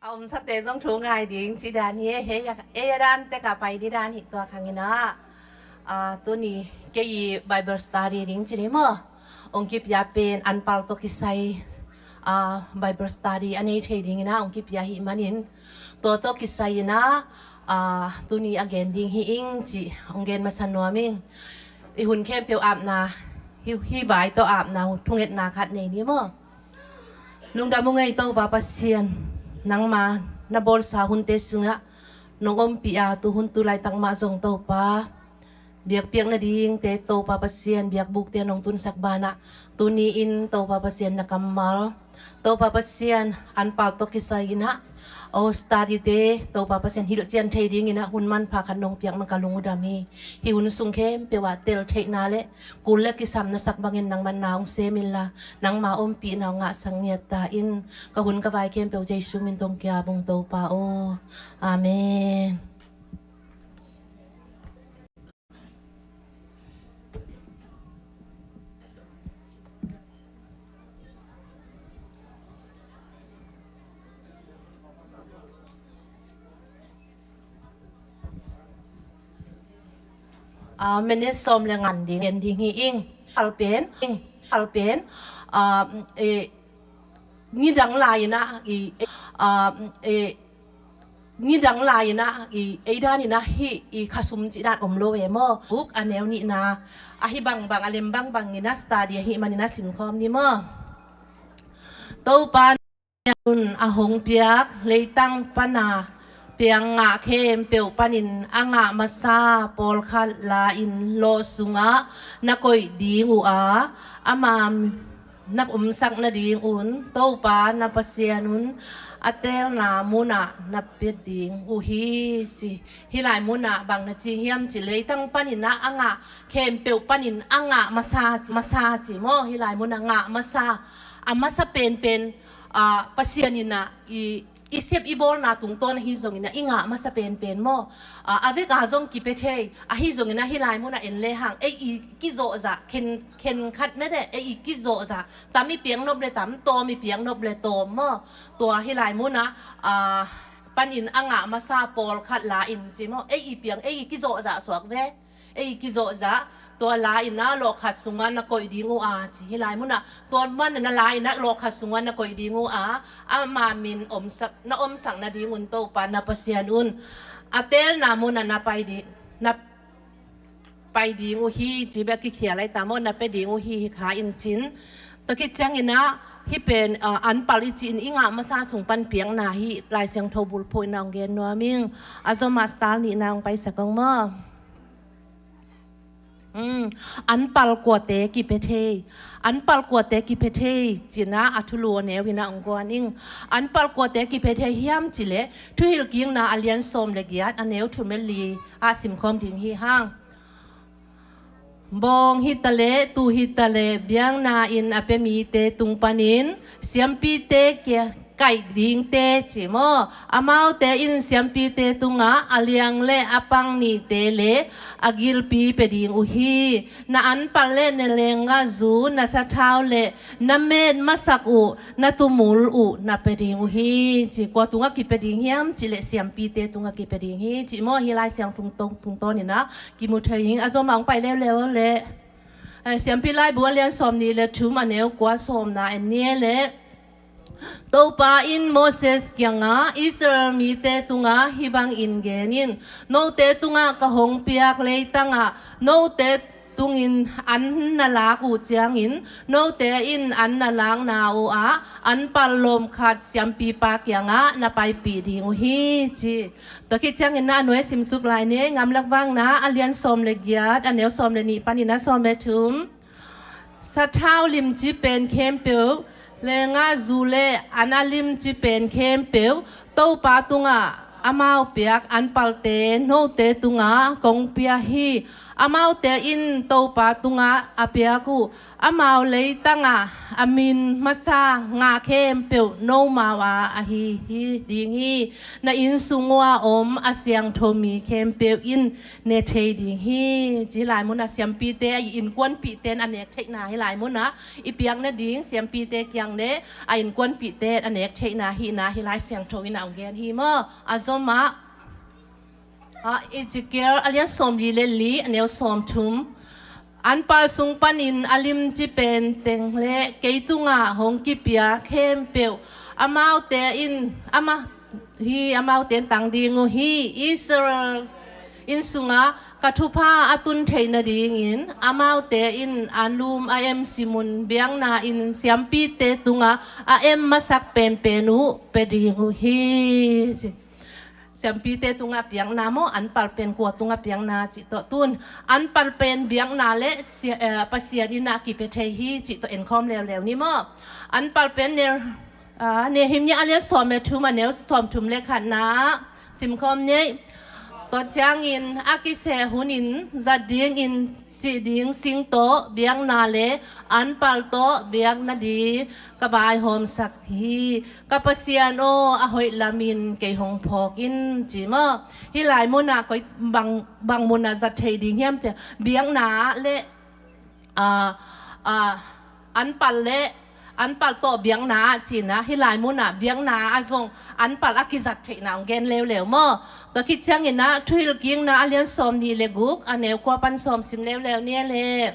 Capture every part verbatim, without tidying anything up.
A omsate zong thu ngai ding ci dan hi. Hei, ei a dan tek a pai di dan hi. Tua khang in ah, a, tuni kei i Bible study ding ci ni maw? Ong kipia pen Anpal tawh kisai, a, Bible study a nei thei ding in ah ong kipia hi manin, tua tawh kisai in ah, a, tuni a gen ding hi ing ci ong gen masa nuam ing. I hun khempeuh apna, hi, hi vai tawh apna, thungetna khat nei ni maw? Lungdam ung ei Topa Pasian, nangma na bawlsa hunte sungah nong ompih a, tu hun tu laitak mah zong Topa, biakpiak nadingte Topa Pasian, biakbukte nong tunsak banah tuni in Topa Pasian na kammal, Topa Pasian, Anpal tawh kisai in ah, o, study te Topa Pasian hilhcian thei ding in ah hun manpha khat nong piak na ka lungdam hi. Hi hun sung khempeuh ah tel theihna le kul le kisam na sak bangin nangman na ong sem inla, nangma ompihna ong ngahsak ngiat ta in. Ka hun ka vai khempeuh Jesu min tawh ong ki-ap ung Topa aw. Amen. A, minute sawm le nga ding, en ding hi ing. Hal pen, ing, hal pen, a, e, nidang lai in ah i, e, a, e, nidang lai in ah i, ei dan in ah hih i khasum cih dan om lo ve maw? Buk a neu nihna, a hi bangbang, a lem bangbang in ah study a hi manin ah simkhawm ni maw? Topa un a hong piak leitang pana piang ngah khempeuh panin a ngah masa pawlkhat la-in lawh sungah na koih ding uh a, ama na omsak nadingun Topa na Pasian un a teelna munah na pia ding uh hi ci. Hih lai munah bang na ci hiam cih leitang panin ah a ngah khempeuh panin a ngah masa ci, masa ci maw? Hih lai munah ngah masa, a masa penpen, a, Pasian in ah i, i sep i bawlna tungtawn ahi zongin ah i ngah masa penpen maw? A, a vek a zong kipia thei, ahi zongin ah hih lai munah en lehang ei i kizawhzah, khen, khen khat mete, ei i kizawhzah, tam i piak nop le tam, tawm i piak nop le tawm maw? Tua hih lai munah, a, panin a ngah masa pawlkhat la-in ci maw? Ei i piak, ei i kizawhzah suak ve. Ei kizawhzah, tua la-in ah lawhkhat sungah na koih ding uh a ci. Hih lai munah tua man na la-in ah lawhkhat sungah na koih ding uh a, ama min omsak, na omsak nadingun Topa na Pasian un a teelna munah na pai ding, na pai ding uh hi ci bek kikhial lai ta maw? Na pia ding uh hi, hi kha in cin. Tua khit ciangin ah hih pen, a, Anpal i ci-in i ngah masa sung pan piakna hih Lai Siangtho bulphuh in ah ong gen nuam ing. A zom ah star nihna ong paisak ung maw? Anpal kuate kipia thei, Anpal kuate kipia thei ci-in ah a thulu a neu in ah ong guan ing. Anpal kuate kipia thei hiam cih leh Thuhilhkikna a lian sawm le giat a neu thum le li ah simkhawm ding hi hang. Bawng hi taleh, tuu hi taleh, biakna in a pia mite tung panin siampite kia kaih dingte ci maw? Amaute in siampite tungah a liang le a pang nihte le a gilpi pia ding uh hi. Na anpal le na lenggahzu, na sathau le na met masak uh, na tumul uh na pia ding uh hi ci. Kua tungah kipia ding hiam cih leh siampite tungah kipia ding hi ci maw? Hih Lai Siangtho tungtawn in ah kimu thei ing. A zom ah ong pai leuleu leh, eh, Siampi Laibu a lian sawm nih le thum a neu kua sawmna en ni e leh. Topa in Moses kiangah Israel mite tungah hih bangin gen in, note tungah ka hong piak leitangah note tungin an na lak uh ciangin note in an na lakna uh ah anpal lawm khat siampipa kiangah na paipih ding uh hi ci. Tua khit ciangin ah a nuai simsuk lai ni, Ngamlak Vakna a lian sawm le giat a neu sawm le nih panin ah sawm le thum. Sathau limci pen khempeuh, lenggahzu le an a limci pen khempeuh, Topa tungah amau piak anpalte note tungah kong pia hi. Amaute in Topa tungah a piak uh amau leitangah a min masa ngah khempeuh nomau a ahi hi ding hi. Na innsung uh a om a siangtho mi khempeuh in ne thei ding hi. Ci hi lai munah siampite a innkuanpihte in a nek theihna hi lai munah i piak nading siampite kiang le a innkuanpihte a nek theihna hihna hi lai siangtho in a hong gen hi maw? A zomah Ezekiel a lian sawmli le li a neu sawmthum. An pal sung panin a limci pen teng le kei tungah hong kipia khempeuh amaute in ama hi amaute in tang ding uh hi. Israel inn sungah ka thupha a tun theih nadingin amaute in an lum a em simun biakna in siampite tungah a em masak penpen uh pe ding uh hi. Siampite tungah piakna maw, an pal pen kua tungah piakna cih tawh tun an pal pen biakna le Pasian innah kipia thei hi cih tawh enkhawm leuleu ni maw? An pal pen ne Nehemiah a lian sawm le thum a neu sawmthum le khatna simkhawm ni. Tua ciangin a kiseh hunin zat dingin cih ding sing tawh biakna le an pal tawh biakna di ka vaihawmsak hi. Ka Pasian aw, a hoih lamin kei hong phawk in ci maw? Hih lai munah koi bang, bang munah zat thei ding hiam ci biakna le an pal le an pal tawh biakna ah cina hih lai munah biakna ah zong an pal a kizat theihna hong gen leuleu maw? Tua khit cianginah Thuhilhkikna a lian sawm nih le guk a neu kua pan sawm sim leuleu nia le.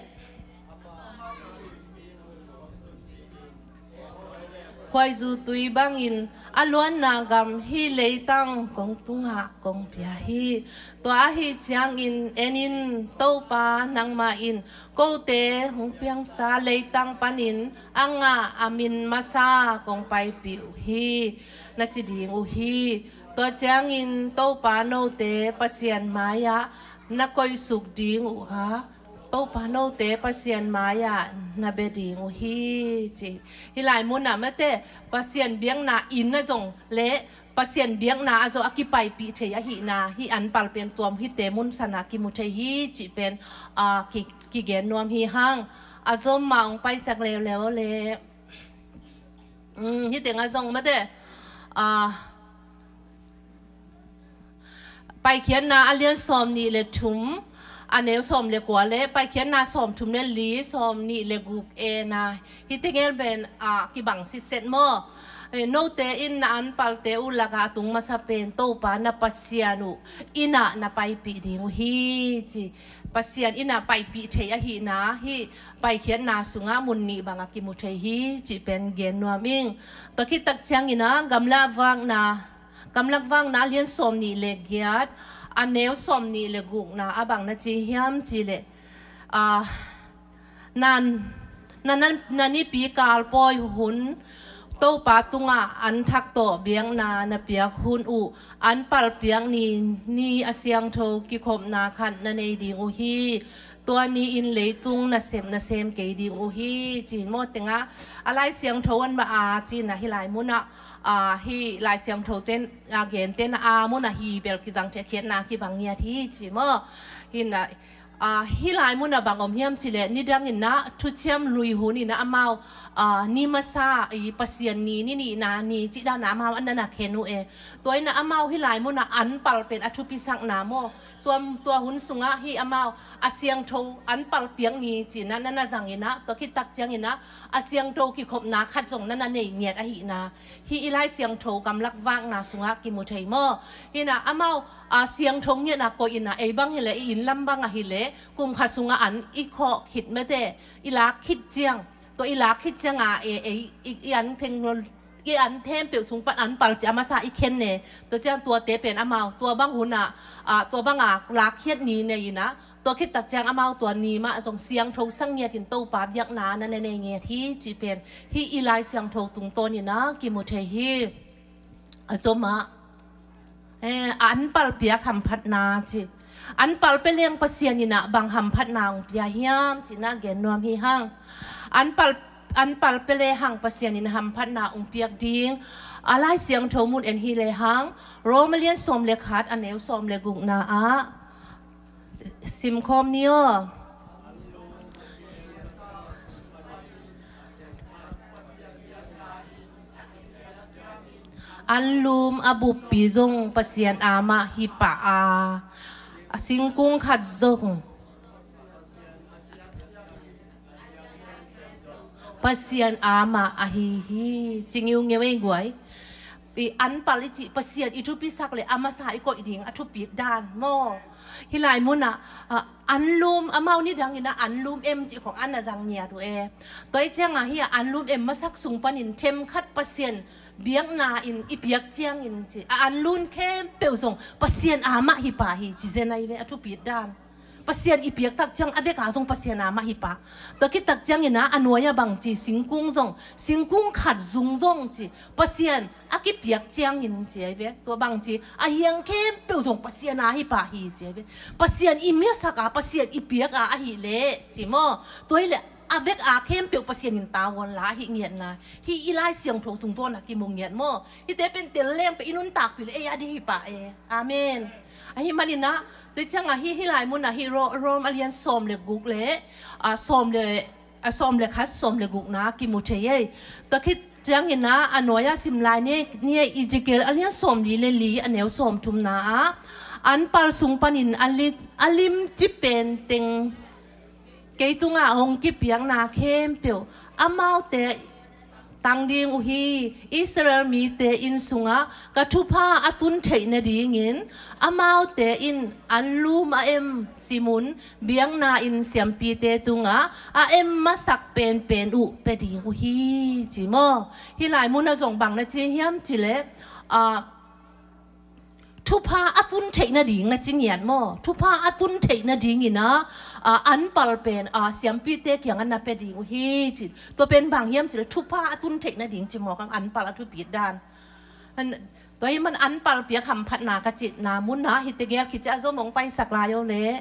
Khuaizu tui bangin a luanna gam hih leitang kong tungah kong pia hi. Tua ahi ciangin en in, Topa nangmah in kote hong piangsa leitang panin a ngah a min masa kong paipih uh hi, na ci ding uh hi. Tua ciangin Topa note Pasian mai-ah na koihsuk ding uh a, Topa note Pasian mai-ah na bia ding uh hi ci. Hih lai munah mate Pasian biakna inn a zong le Pasian biakna a zong a kipaipih thei ahihna hih an pal pen tuam hite mun sana kimu thei hi cih pen kigen nuam hi hang. A zom mah hong paisak leuleu le. Hih tengah zong mate Paikhiatna a lian sawm nih le thum a neu sawm le kua le Paikhiatna sawm thum le li sawm nih le guk ena hih tengel pen a kibang sitset maw? Note in na an palte uh lakah a tung masa pen Topa na Pasian uh innah na paipih ding uh hi ci. Pasian innah paipih thei ahihna hih Paikhiatna sungah mun nih bangah kimu thei hi cih pen gen nuam ing. Tua khit tak cianginah gamlak vakna Gamlak vakna a lian sawm nih le giat a neu sawm nih le gukna a bang na ci hiam cih leh, na, na, na, na nipi kalpawi hun Topa tungah an thak tawh biakna na piak hun uh an pal piak ni, ni a siangtho kikhopna khat na nei ding uh hi. Tua ni-in leitung nasep na sem kei ding uh hi ci maw? Tengah a Lai Siangtho an mah a cina hih lai munah hih Lai Siangtho ten a gentehna a munah hi bel kizang thei khiatna kibang ngiat hi ci maw? Hinah hih lai munah bang om hiam cih leh nidang innah thuciam lui hun innah amau ni masa i Pasian ni, ni nihna ni cih dana amau an nana khen uh e. Tua innah amau hih lai munah an pal pen a thupisakna maw? Tua, tua hun sungah hih amau a siangtho an pal piak ni cina nana zang innah tua khit tak cianginah a siangtho kikhopna khat zong nana nei ngiat ahihna hih i Lai Siangtho gamlak vakna sungah kimu thei maw? Hinah amau a siangtho ngiatna koih innah ei bang hileh i inn lam bang ahileh kum khat sungah an i khawh khit mete i lak khit ciang tua i lak khit cianga e, e, i, i an theng lo, i an thempeuh sung pan an pal ci a masa i khen ne. Tua ciang tuate pen amau tua bang hunah tua banga lak khiat ni nei innah tua khit tak ciang amau tua ni mah zong siangtho sang ngiatin Topa biakna na ne nei ngiat hi cih pen hih i Lai Siangtho tungtawn innah kimu thei hi. A zomah an pal piak hamphatna ci. An pal pia leng Pasian innah bang hamphatna hong pia hiam cina gen nuam hi hang. An pal, an pal pia le hang Pasian in hamphatna hong piak ding a Lai Siangtho mun en hi le hang. Rom a lian sawm le khat a neu sawm le gukna ah Simkhawm ni aw. Anlum a buppi zong Pasian amah hi pah a, a singkung khat zong Pasian amah ahi hi. Ci ngiungeu ei guai. I anpal i cih Pasian i thupisak le a masa i koih ding a thupit dan maw? Hih lai munah, ah, anlum, amau nidangin ah anlum em cih khong an a zang ngiat uh e. Tua i ciangah hih ah anlum em masak sung panin themkhat Pasian biakna in i piak ciangin ci a anlum khempeuh zong Pasian amah hi pah hi ci zen ahi ve a thupit dan. Pasian i piak tak ciang a vek a zong Pasian amah hi pah. Tua khit tak ciangin ah a nuai ah bang ci singkung zong, singkung khat zung zong ci Pasian a kipiak ciangin ci ahi ve. Tua bang ci a hiang khempeuh zong Pasian a hi pah hi ci ahi ve. Pasian i miasak a, Pasian i piak a ahih leh ci maw? Tua hi leh a vek a khempeuh Pasian in tavuan la ahi ngiatna hi i Lai Siangtho tungtawn a kimu ngiat maw? Hihte pen tel leng pen i nuntakpih le ei a ding hi pah e. Amen. Ahi manin ah tua ciangah hih, hih lai munah hih Ro-, Rom a lian sawm le guk le, ah, sawm le, ah, sawm le khat, sawm le gukna kimu thei ei. Tua khit ciangin ah a nuai ah sim lai ni, ni ei, Ezekiel a lian sawm li le li a neu sawm thumna ah anpal sung panin a li-, a limci pen teng kei tungah hong kipiakna khempeuh amaute tang ding uh hi. Israel mite inn sungah ka thupha a tun theih nadingin amaute in anlum a em simun biakna inn siampite tungah a em masak penpen uh pia ding uh hi ci maw? Hih lai munah zong bang na ci hiam ci leh, ah, thupha a tun theih nading na ci ngiat maw? Thupha a tun theih nadingin ah, ah, anpal pen, ah, siampite kiangah na pia ding uh hi ci. Tua pen bang hiam ci leh thupha a tun theih nading ci maw, kam anpal a thupit dan. An-, tua hi man anpal piak hamphatna ka cihna munah hihte gel khit ciah a zom hong paisak lai o leh.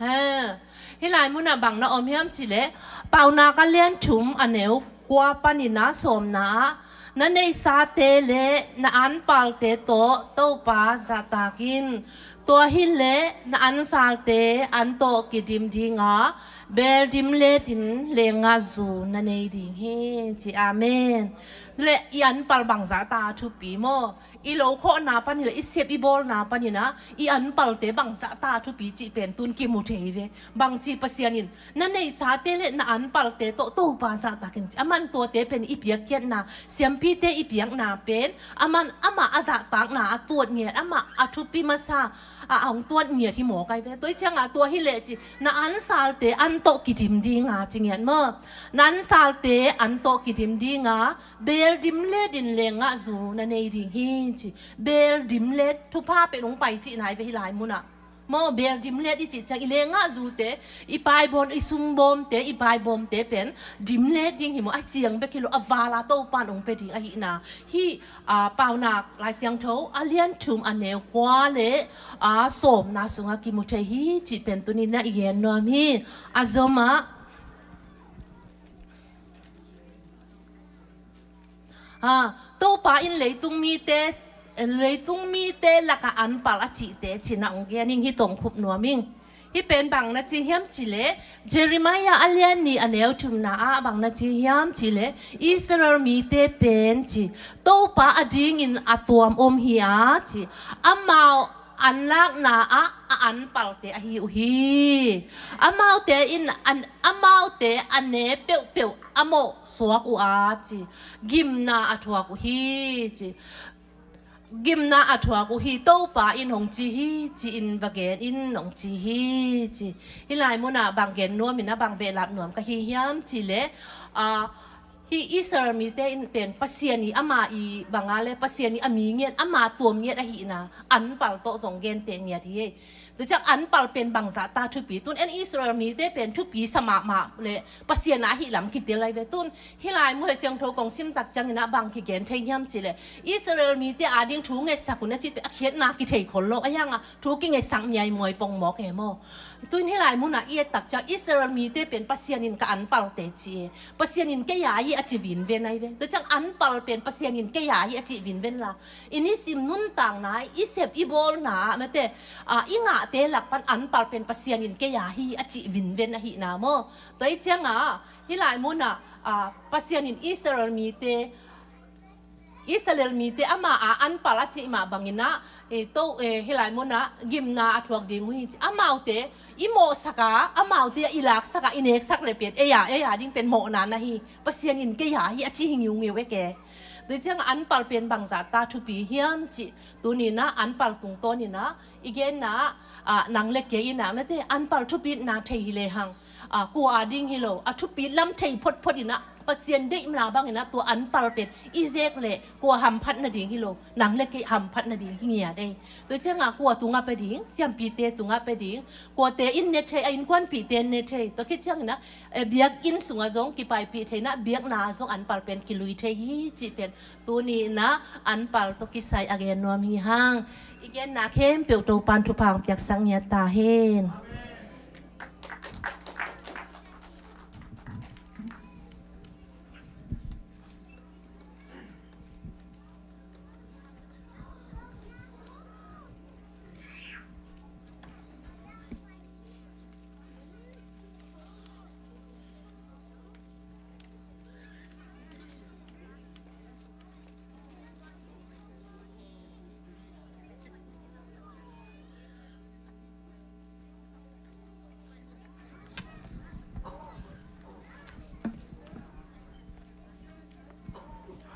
Ha. Hih lai munah bang na om hiam ci leh, Paunak a lian thum a neu kua panin ah sawmna ah na neihsate le na anpalte tawh Topa zahtak in. Tua hi leh na ansalte an tawh kidim ding a, beel dim letin leenggahzu na nei ding hi ci. Amen. Le i anpal bang zahta a thupi maw? I lo khawhna panin le i sep i bawlna panin ah i anpalte bang zahta a thupi cih pen tun kimu thei ve. Bang ci Pasian in na neihsate le na anpalte tawh Topa zahtak in ci. Aman tuate pen i piakkhiatna, siampite i piakna pen aman amah a zahtakna a tuat ngiat, amah a thupi masa a hong tuat ngiat hi mawk ahi ve. Tua hi ciangah tua hi leh ci, na ansalte an tawh kidim ding a ci ngiat maw? Na ansalte an tawh kidim ding a, beel dim letin leenggahzu na nei ding hi ci. Beel dim let, thupha pen hong pai cihna hi ve hih lai munah. Maw, beel dim let i cih ciang i leenggahzute, i paibawm, i sumbawmte, i paibawmte pen dim let ding hi maw? A ciang bek hi lo, a vala Topa in hong pia ding ahihna. Hih, ah, Paunak Lai Siangtho a lian thum a neu kua le, ah, sawmna sungah kimu thei hi cih pen tuni-in ah i gen nuam hi. A zomah Ha, Topa in leitung mite, leitung mite lakah anpal a cihte ci-in ah hong gen ing, hih tawh hong khup nuam ing. Hih pen bang na ci hiam ci leh, Jeremiah a lian nih a neu thumna ah bang na ci hiam ci leh, Israel mite pen ci, Topa adingin a tuam om hi a ci, amau anlakna ah a anpalte ahi uh hi. Amaute in an, amaute a ne peuhpeuh a mawhsuak uh a ci, gimna a thuak uh hi ci. Gimna a thuak uh hi, Topa in hong ci hi ci-in va gen in hong ci hi ci. Hih lai munah bang gen nuam in ah bang behlap nuam ka hi hiam ci leh, ah, hih Israel mite in pen Pasian i ama i banga le Pasian i a mi ngiat, ama tuam ngiat ahihna anpal tawh zong genteh ngiat hi ei. Tua ciang anpal pen bangzah ta thupi. Tun en Israel mite pen thupi sa mahmah le Pasian a hih lam kitel lai ve. Tun hih lai mu hei siangtho kong sim tak ciangin ah bang kigen thei hiam cih leh Israel mite ading thu ngetsak un a cih pen a khiatna kithei khol lo. A hiang a thu kingetsak miaimuai pongmawk e maw. Tun hih lai munah i et tak ciang Israel mite pen Pasian in ka anpalte ci e. Pasian in kei a hi a ci vinven ai ve. Tua ciang anpal pen Pasian in kei a hi a ci vinven la. I nisim nuntakna, i sep i bawlna, mate, a, i ngahte lak pan anpal pen Pasian in kei a hi a ci vinven ahihna maw. Tua i ciangah, hih lai munah, a, Pasian in Israel mite, Israel mite ama a anpal a cih mah banginah, e, to, e, hih lai munah gimna a thuak ding uh hi ci. Amaute i mawhsaka, amaute i laksaka, i neksak le pen, ei a, ei a ding pen mawhna na hi. Pasian in kei a hi a ci hi ngiungiu e ke. Tua ciang anpal pen bangzah ta thupi hiam cih tuninah anpal tungtawninah i genna ah, nang le kei inah mate anpal thupitna thei hi lehang, ah, kua a ding hi lo a thupit lam thei photphot inah Pasian deihna banginah tua anpal pen i zek leh kua hamphat nading hi lo, nang le kei hamphat nading hi ngia dei. Tua ciangah kua tungah pe ding, siampite tungah pe ding, kuate in ne thei, a innkuanpihte in ne thei. Tua khit cianginah, eh, biakinn sungah zong kipaipih thei inah biakna ah zong anpal pen kilui thei hi cih pen tuni inah anpal tawh kisai a gen nuam hi hang. I genna khempeuh Topan thupha hong piaksak ngiat ta hen.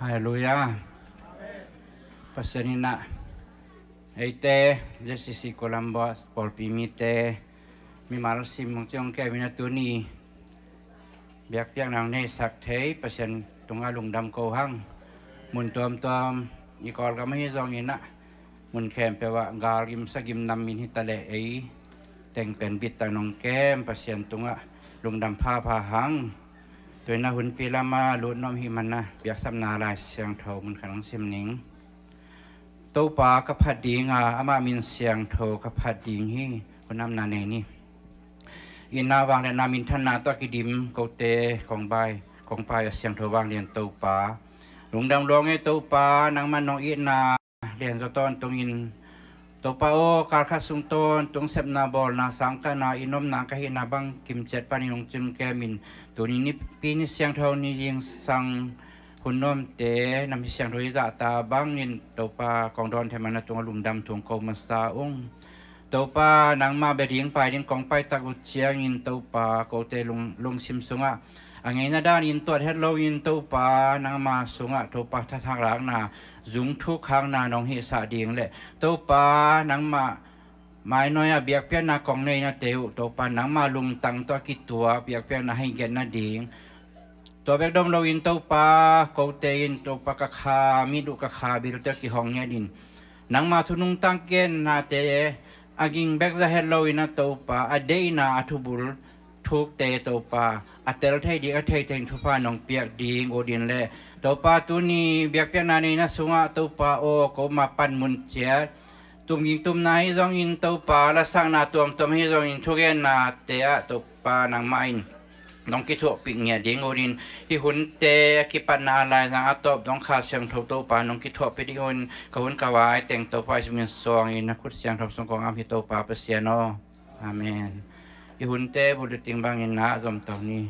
Halleluiah. Pasian inah eite J C C Colombo pawlpi mite mimal sim hong ciong kei mina tuni biakpiakna hong neisak thei Pasian tungah lungdam ko hang. Mun tuamtuam i Kawlgam ahi zonginah mun khempeuh ah gal gim sa gim nam min hi taleh ei teng pen bitta nong kem Pasian tungah lungdam phapha hang. Tuinah hunpi lamah lut nuam hi manah biaksapna Lai Siangtho mun khat hong sim ning. Topa ka phat ding a, amah min siangtho ka phat ding hi. Hun amna nei ni. Itna vangliatna minthanna tawh a kidim kote kong bai, kong pai a siangtho vanglian Topa. Lungdam luang e Topa, nangmah nong itna lianzaw tawntungin Topa aw, kalkhat sung tawntung sepna bawlna sangkahna i nomna ka hihna bang kimciat panin hong cimkemin tuni nipi ni siangtho ni zingsang hun nuamte na mi siangtho i zahta bangin Topa kong dawn thei mana tungah lungdam thu hong ko masa ung. Topa nangmah bia ding pai ding kong paitak uh ciangin Topa kote lung, lungsim sungah a ngeina danin tuat het loin Topa nangmah sungah Topa thathak lakna zung thuk khakna nong hihsah ding le Topa nangmah mainoi a biakpiakna kong neinate uh Topa nangmah lungtang tawh a kituak biakpiakna hei giat nading. Tua bek dom loin Topa kote in Topa ka kha mit uh ka kha bilte uh kihong ngiatin nangmah thu nungtang gennate a ging bek za het loin a Topa a deihna a thubul thukte Topa a tel thei ding a thei thei thupha nong piak ding utin le Topa tuni biakpiakna neina sungah Topa aw ko ma panmun ciat tumging tumna hi zongin Topa lasakna tuamtuam hi zongin thugennate ah Topa nangmah in nong kithuahpih ngiat ding utin hih hunte a kipatna a laizang a tawp dong Kha Siangtho Topa nong kithuahpih ding utin ka hun ka vai teng Topa i sumin suangin na khut siangtho sung kong am hi Topa Pasian aw. Amen. I hunte bul ding bangin na zom to ni.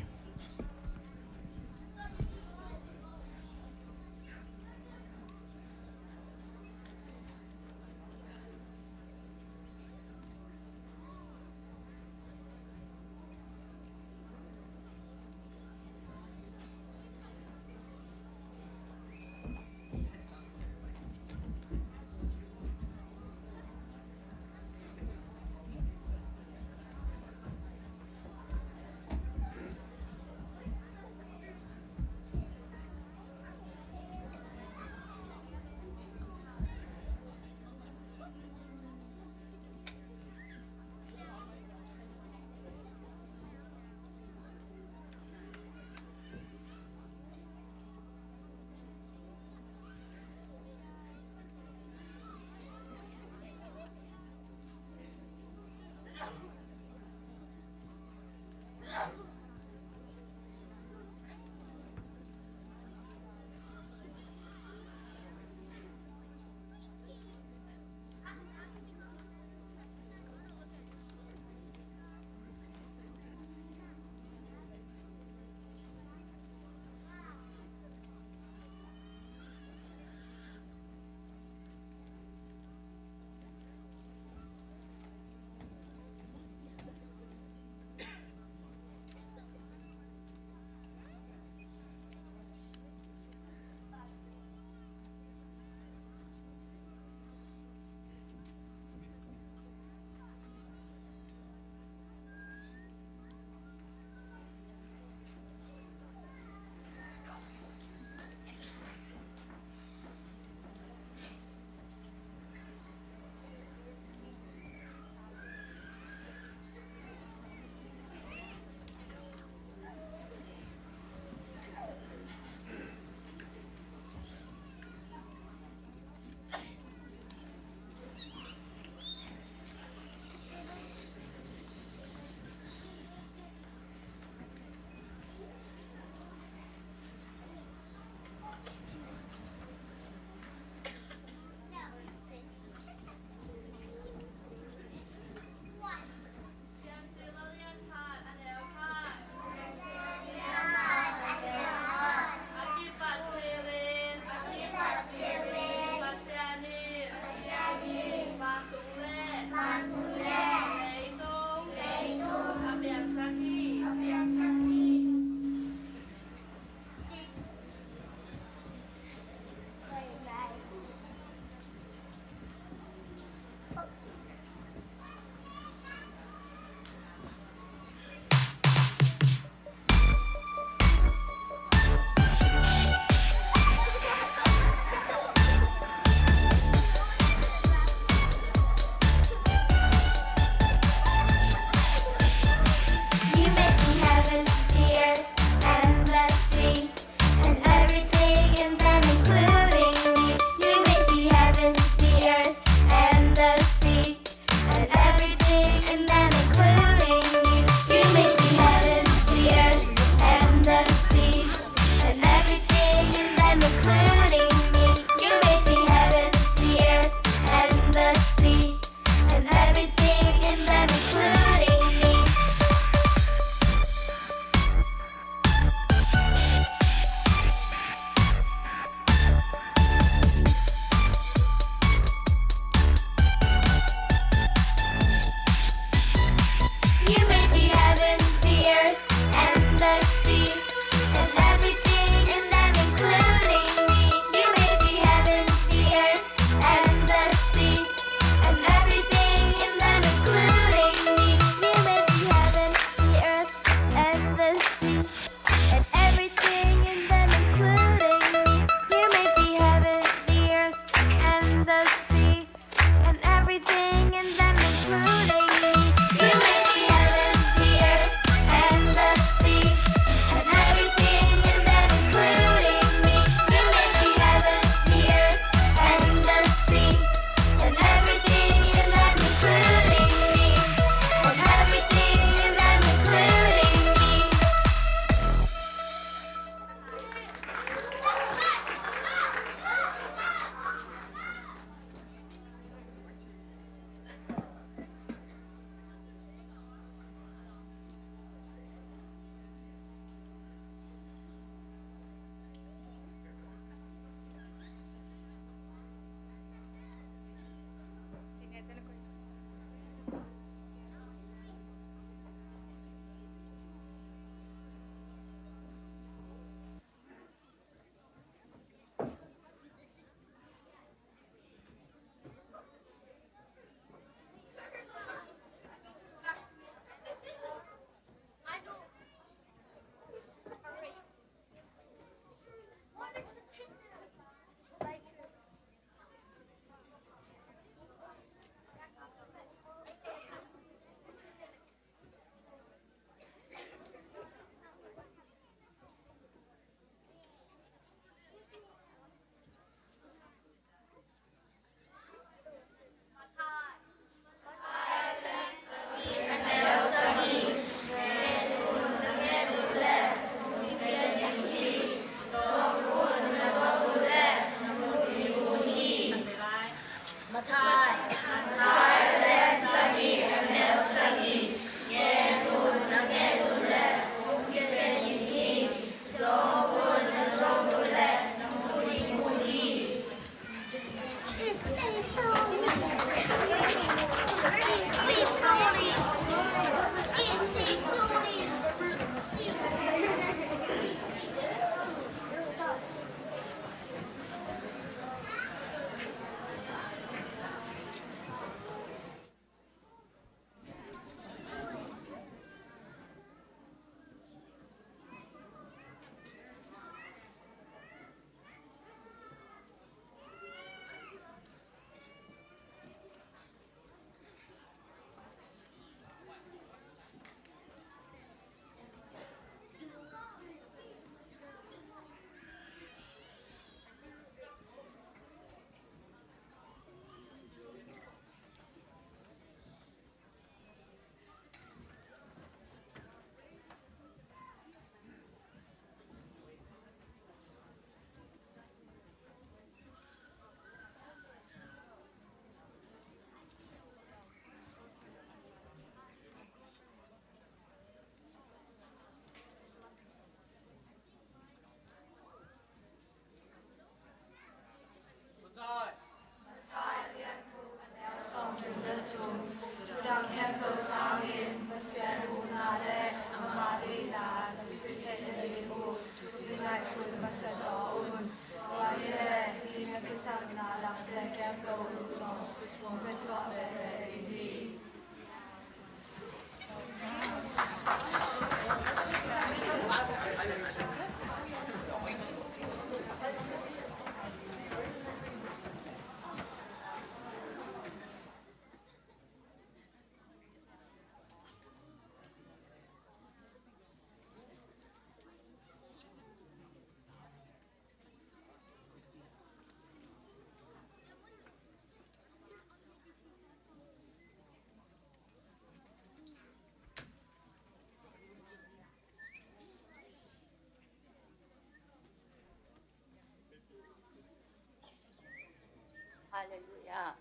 Hallelujah.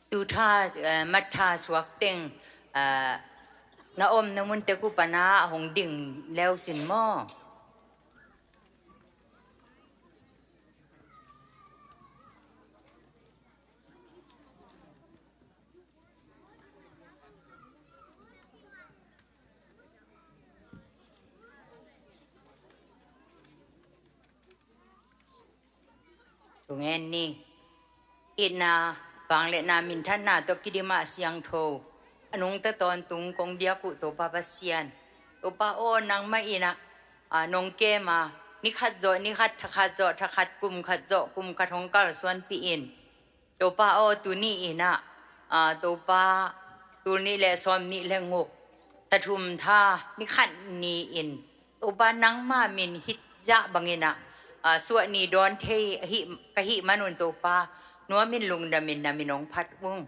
Tu tha, eh, mat tha suak teng, eh, na omna mun tek uh pan a hong ding le uh cin maw? Tungen ni. Itna, vangliatna, minthanna tawh kidim a siangtho a nungta tawntung kong biak uh Topa Pasian, Topa aw, nangmah in ah, a, nong kem a, ni khat zawh ni khat, tha khat zawh tha khat, kum khat zawh kum khat hong kalsuanpih in. Topa aw, tuni in ah, a, Topa, tul nih le sawm nih le guk, tha thum tha ni khat ni-in, Topa, nangmah min hih zah bangin ah, a, suah ni dawn thei ahih, ka hih manun Topa, nuamin lungdamin na min hong phat ung.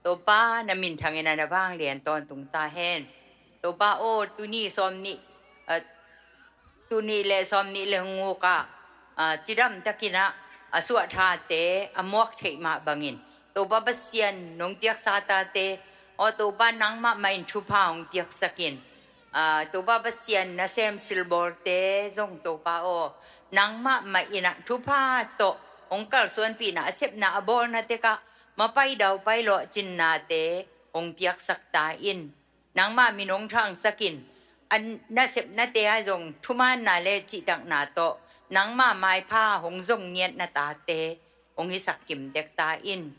Topa, na minthangin ah na vanglian tawntung ta hen. Topa aw, tuni sawm nih, a, tul nih le sawm nih le guk ah, a, cidam takin ah, a suah thate a muak theih mah bangin, Topa Pasian nong piaksa tate aw, Topa, nangmah mah in thupha hong piaksak in. A, Topa Pasian nasem silbawlte zong, Topa aw, nangmah mah in ah thupha tawh hong kalsuanpihna, a sepna a bawlna tek ah mapai daupai lawhcinnate hong piaksak ta in. Nangmah min hong thangsak in. A nasepnate ah zong thumaanna le cihtakna tawh nangmah maipha hong zong ngiatna tate hong hisak kimtek ta in.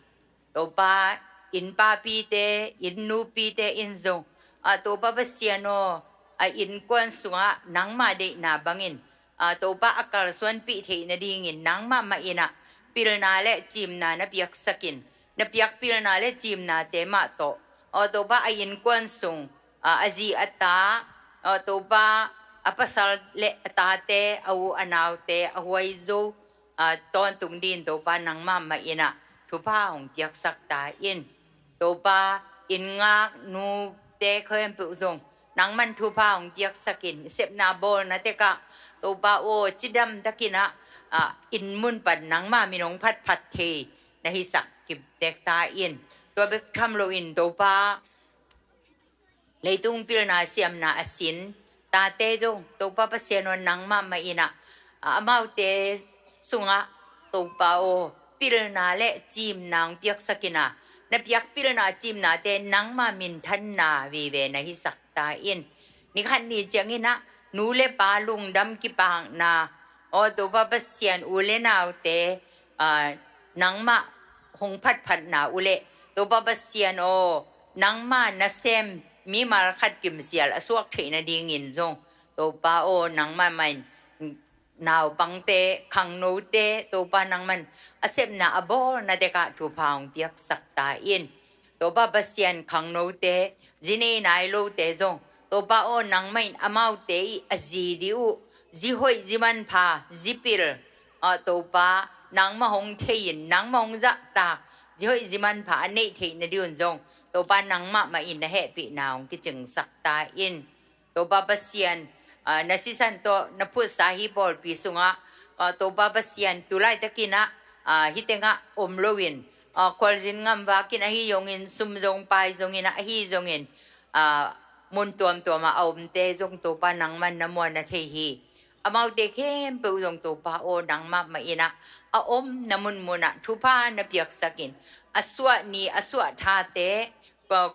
Topa, inn papite, inn nupite in zong, a, Topa Pasian aw, a innkuan sungah nangmah deihna bangin, a, Topa, a kalsuanpih theih nadingin nangmah mah in ah pilna le ciimna na piaksak in. Na piak pilna le ciimnate mah tawh, aw Topa, a innkuan sung, a, a zi a ta, aw Topa, a pasal le a tate, a u a naute, a huaizo, a, tawntung dingin Topa, nangmah mah in ah thupha hong piaksak ta in. Topa, inn ngak nute khempeuh zong nangmah in thupha hong piaksak in. Sepna bawlna tek ah, Topa aw, cidam takin ah, a, inn mun pan nangmah min hong phatphat thei na hisak kimtek ta in. Tua bek tham loin, Topa, leitung pilna siamna a sin tate zong, Topa Pasian aw, nangmah mah in ah, a, amaute sungah, Topa aw, pilna le ciimna hong piaksak in ah, na piak pilna ciimnate nangmah minthanna vive na hisak ta in. Ni khat ni ciangin ah nu le pa lungdam kipakna, aw Topa Pasian, u le naute, a, nangmah hong phatphatna uh leh, Topa Pasian aw, nangmah nasem mimal khat kimsial a suak theih nadingin zong, Topa aw, nangmah mah in naupangte, khangnote, Topa, nangmah in a sepna a bawlna tek ah thupha hong piaksak ta in. Topa Pasian, khangnote, zi nei nai lote zong, Topa aw, nangmah in amaute ii a zi ding uh zi hoih, zi manpha, zi pil, aw Topa, nangmah hong thei in, nangmah hong zahtak, zi hoih zi manpha a neih theih nading un zong, Topa, nangmah mah in na hehpihna hong kicingsak ta in. Topa Pasian, a, na sisan tawh na phutsa hih pawlpi sungah, a, Topa Pasian, tu laitakin ah, a, hih tengah om loin, a, khualzin ngamvak in ahi zongin, sum zong pai zongin, ahi zongin, a, mun tuamtuam ah a omte zong, Topa, nangmah in na muan na thei hi. Amaute khempeuh zong, Topa aw, nangmah mah in ah a omna munmun ah thupha na piaksak in. A suah ni, a suah thate,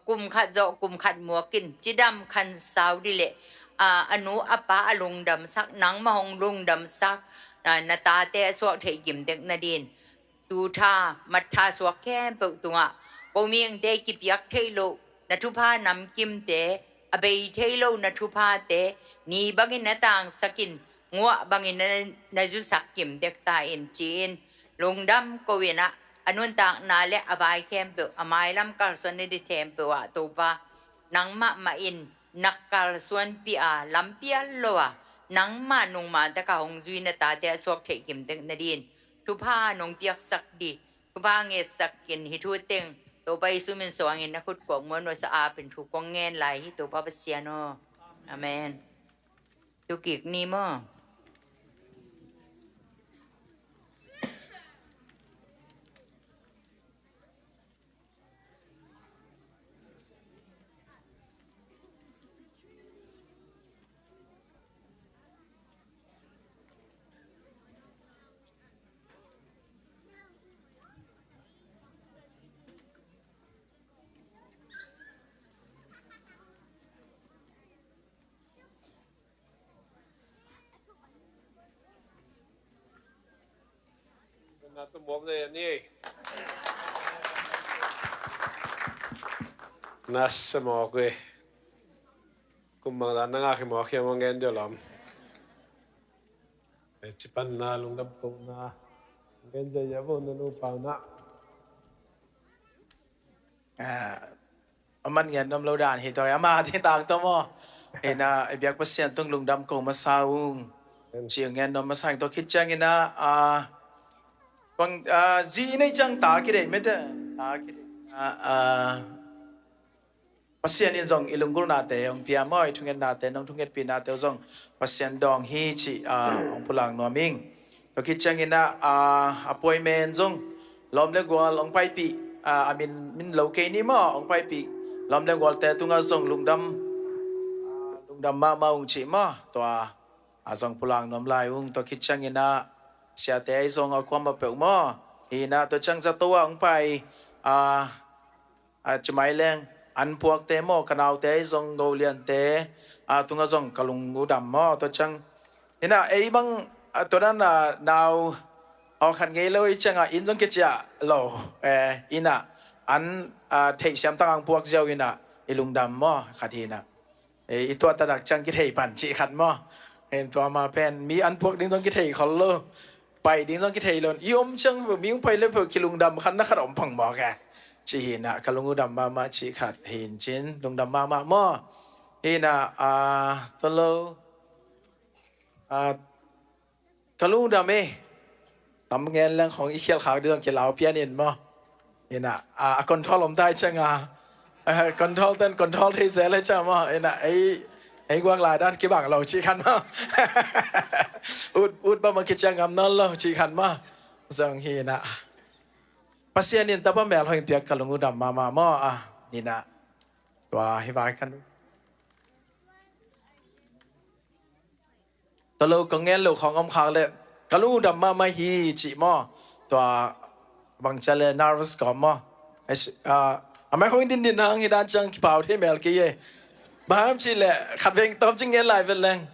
kum khat zawh kum khat muak in, cidam khansau ding leh, a, a nu a pa a lungdamsak, nangmah hong lungdamsak, a, na tate a suak theih kimtek nadingin, tu tha, mat tha suak khempeuh tungah, ko mihingte kipiak theih loh na thupha namkimte, a bei thei lo na thuphate, ni bangin na tangsak in, nguah bangin na, na zusak kimtek ta in, ci-in lungdam ko in ah, a nuntakna le a vai khempeuh, a mailam kalsuan na ding khempeuh ah, Topa, nangmah mah in na kalsuanpih a, lampial lo a, nangmah nungman tak a hong zui na tate a suak theih kimtek nadingin thupha nong piaksak ding, thupha ngetsak in, hih thu teng Topa Jesu min suangin na khut kuak muanhuai sa apin thu kong ngen lai hi, Topa Pasian aw. Amen. Tu kik ni maw? Na tu mawk na ni. Na se mawk e. Kum bang dan na ngak hi mawk hiam a ngen deuh lam. E, ci pan na lungdam ko na. Ngen deuh ya bo na nu pau na. Ah, a man ngen nuam lo dan hi tawh, ama ding tang tawh maw. Hi na, i biak Pasian tung lungdam ko masa ung. Ci ngen nuam masa ing tawh khit ciangin ah, ah, bang, ah, zi nei ciang ta kideih mete. Ta kideih. Ah, ah, Pasian in zong i lunggulhnate hong pia maw, i thungennate, nong thungetpihnate zong Pasian dawng hi cih, ah, hong pulak nuam ing. Tua khit ciangin ah, ah, a puai men zong lawm le gual hong paipih, ah, a min, min lo kei ni maw, hong paipih lawm le gualte tungah zong lungdam, ah, lungdam mahmah ung cih maw, tua, ah, zong pulak nuam lai ung. Tua khit ciangin ah siate ahi zong a kuamah peuh maw. Hi na, tua ciang zato ah hong pai, ah, a, ci mai leng, an puakte maw, ka naute ahi zong, goliante, a, tungah zong ka lung uh dam maw, tua ciang. Hi na, ei bang, a, tua dan, a, nau, aw khat ngei lo i ciang a, inn zong kiciah lo, e, inn ah, an, a, theih siam tang ang puak ziau inn ah, i lungdam maw, khat hi na. E, i tuah taktak ciang kithei pan cih khat maw. Hen tua ma pen, mi an puak ding zong kithei khol lo. Pai ding zong kithei lo. I om ciang mi hong pai le peuh kilungdam khat na khat om pang mawk e. Cih hi na, ka lung uh dam mahmah cih khat hi in cin, lungdam mahmah maw. Hi na, a, tua lo. A, ka lungdam e. Tam ngen leng khong i khial khak ding zong kilau pian in maw. Hi na, a, a control om tai ciang a. A, control ten control thei se le ciang maw. Hi na, ei, ei guak lai dan kibang lo cih khat maw. Ut, ut bang maw kiciang ngam nawn lo cih khat maw. Zong hi na. Pasian in tapa mel hong piak ka lung uh dam mahmah maw. A, hi na. Tua hi vai kan. Tua lo ka ngen lo khong om khak le ka lung uh dam mahmah hi cih maw. Tua bang cia le nervous ka om maw. Ai, a, a mai khong din din hang hi dan ciang kipau thei mel kei e. Bang hang cih le khat veng tawm cing ngen lai vet leng.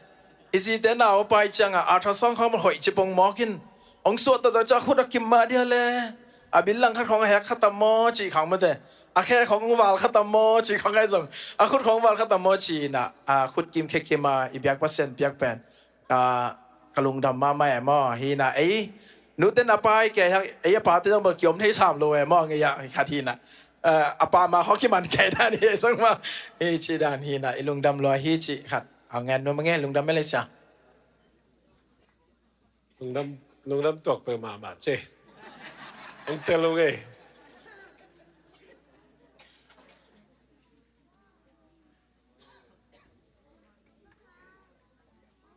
I zite nau a pai ciang a ultrasound khong man hoih ci pong mawk in. Ong suah tawh tawh ciang khut a kim mah dia le. A bil lang khat khong a hek khat tam maw cih khang mate. A khe khong val khat tam maw cih khang ai zong. A khut khong val khat tam maw cih na. A khut kim khe kim a i biak Pasian piak pen. A, ka lungdam mahmah e maw. Hi na ei. Nute na pai ke hang ei a pate zong bal kiom thei sam lo e maw. Ngei a khat hi na. A, a pa ma khong kiman ke dan hi zong maw. Hi ci dan hi na. I lungdam lua hi ci khat. A ngen nu ma nge lungdam me le cia. Lungdam, lungdam tuak peuh mahmah ci. Hong tel lo ngei.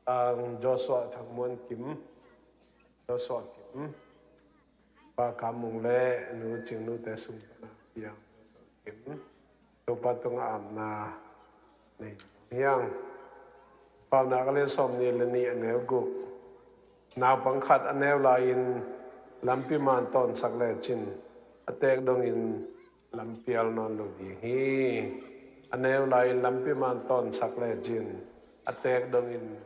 Ang Joshua Thang Muan Kim, Joshua Kim, Pa Kam Mung le Nu Cing Nu te sung pana piang Joshua Kim. Topa tungah apna nei hiang. Paunak a lian sawm nih le nih a neu guk. Naupang khat a neu lai-in lampi man tawnsak lecin a teek dongin lampial nawn lo ding hi. A neu lai-in lampi man tawnsak lecin a teek dongin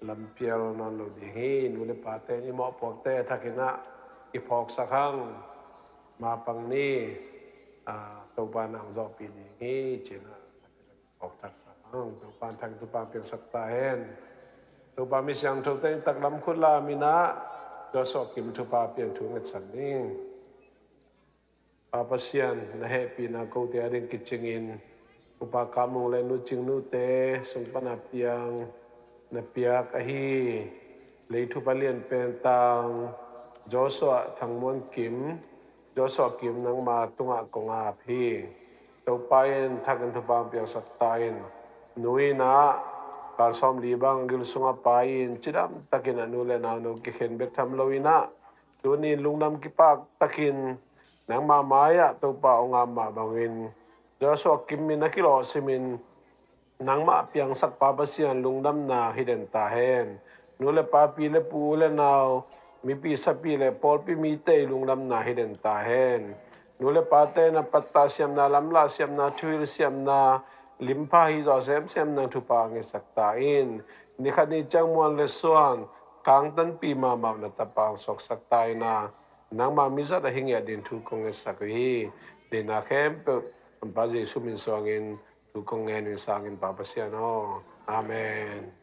lampial nawn lo ding hi. Nu le pate in i mawhpuakte thakin ah i phawksak hang. Mapang ni, a, Topa nang zawhpih ding hi, ci-in ah phawk taksak hang. Topa in thak thupha piangsak ta hen. Topa mi siangthote in taklam khut lamin ah Joshua Kim thupha piang thu ngetsak ning. Pa Pasian, na hehpihna kote a ding kicingin, Upa Kam Mung le Nu Cing Nu te sung pana piang na piak ahi, leithup a lian pen tang Joshua Thang Muan Kim, Joshua Kim nangma tungah kong ap hi. Topa in thakin thupha piangsak ta in, nu in ah kal sawmli bang gil sungah pai in cidam takin a nu le nau no kikhen bek tham lo in ah, tuni in lungdam kipak takin nangma mai-ah Topa hong ap mah bangin Joshua Kim min a kilawh simin nangmah piangsak Pa Pasian lungdamna hi den ta hen. Nu le pa, pi le pu, u le nau, mipi sapi le pawlpi mite i lungdamna hi den ta hen. Nu le pate na pattah siamna, lamlah siamna, thuhilh siamna, limpha hi zawh semsem nang thupha ngetsak ta in. Nikhat ni ciang muan le suan kangtanpih mahmah na tapa hong suaksak ta in ah, Nangmah mizat a hi ngiat ding thu kong ngetsak uh hi. Deihna khempeuh Honpa Jesu min suangin thu kong ngen uh hi, sangin Pa Pasian aw. Amen.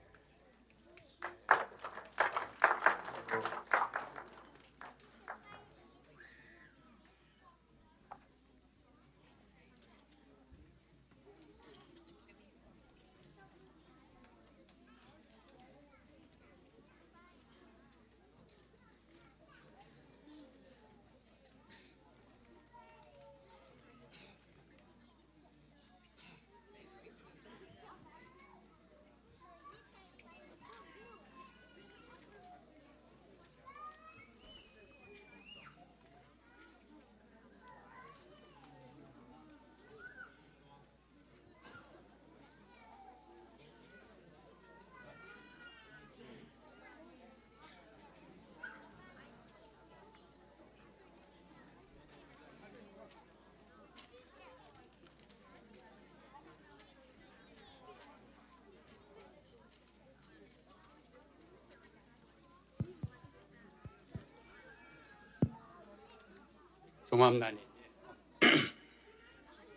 Sumam nani.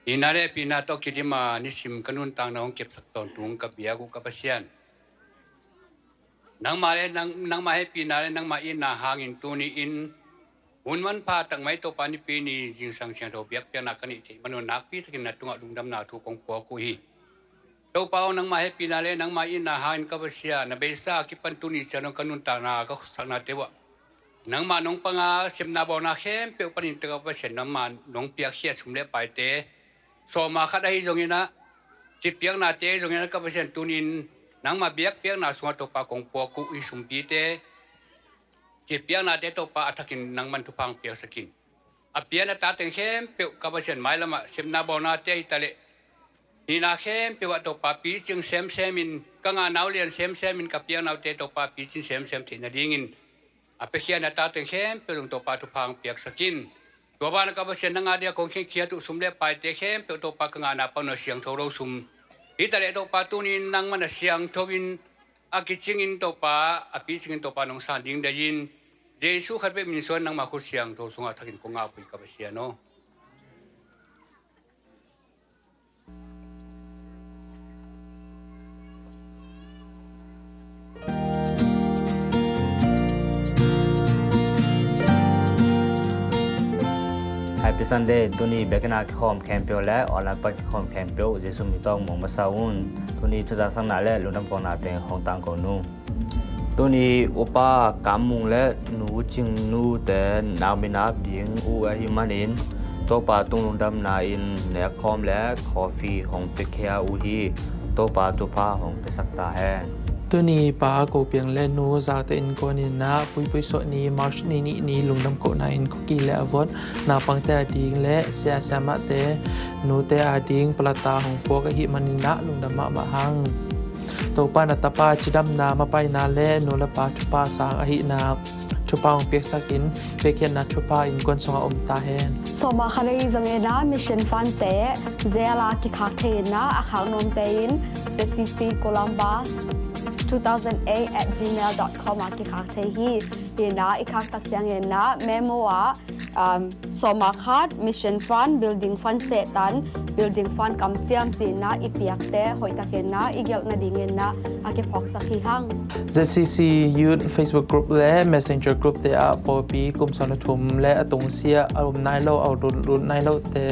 Ina le pina tawh kidima nisim ka nuntakna hong kepsak tawntung ka biak uh ka Pasian. Nangmah le nang, nangmah hehpihna le nangmah itna hangin tuni-in hun manpha tak mai Topa Nipi ni zingsang siangtho biakpiakna ka neih theih manun nakpi takin na tungah lungdamna thu kong puak uh hi. Topa aw, nangmah hehpihna le nangmah itna hangin ka Pasian, na beisa a kipan tuni ciang dong ka nuntakna ka khutsaknate uh ah nangmah nong panga sepna bawlna khempeuh panin tawh ka Pasian, nangmah nong piakkhiat sum le paite sawma khat ahi zongin ah, cipiaknate ahi zongin ah ka Pasian, tunin nangmah biakpiakna sungah Topa kong puak uh hi. Sumpite, cipiaknate Topa a thakin nangman thupha hong piaksak in. A pian a tateng khempeuh ka Pasian, mailamah sepna bawlnate ahi taleh hihna khempeuh ah Topa picing semsemin, ka ngahna uh lian semsemin, ka piakna uhte Topa picing semsem theih nadingin a piakhia na tateng khempeuh zong Topa thupha hong piaksak in. Tua banah ka Pasian, nang a dia kong khenkhiat uh sum le paite khempeuh Topa ka ngahna pan uh a siangtho lo sum hi taleh Topa tunin nangman a siangtho in, a kicingin Topa, a picingin Topa nong san ding deih in, Jesu khat bek min suang nangmah khut siangtho sungah a thakin kong ngah uh hi ka Pasian aw. Happy Sunday. Tuni biakinn ah kikhawm khempeuh le online pan kikhawm khempeuh Jesu min tawh mong masa un. Tuni thuzaksakna le lungdam kawkna teng hong tangko nu. Tuni Upa Kam Mung le Nu Cing Nu te nakpi na ap ding uh ahih manin Topa tung lungdamna in nekkhawm le coffee hong piakhia uh hi. Topa thupha hong piasak ta hen. Tuni Pa Ko Piang le Nu Za te innkuan in ah Puipui Suah ni, March ni nih ni lungdam kohna in Khuki le a vot naupangte ading le sia siamahte, nute ading palata hong puak ahih manin ah lungdam mahmah hang. Topa na tapa cidamna, mapaina le nu le pa thupha sang ahihna thupha hong piaksak in, piakkhiatna thupha innkuan sungah om ta hen. Sawma khat ahi zongin ah Mission Fund te Zelle ah kikhak thei in ah, a khak nuamte in Z C C Columbus two thousand eight at gmail dot com ah kikhak thei hi. Hi in ah i khak tak ciangin ah memo ah, um, sawma khat Mission Fund, Building Fund sehtan, Building Fund kamciam ci in ah i piakte hoihtakin ah i gelh nadingin ah a kiphawksak hi hang. Z C C Youth Facebook Group le Messenger Group te ah pawlpi kum sawm le thum le a tungsiah a um nai lo, a lut lut nai lote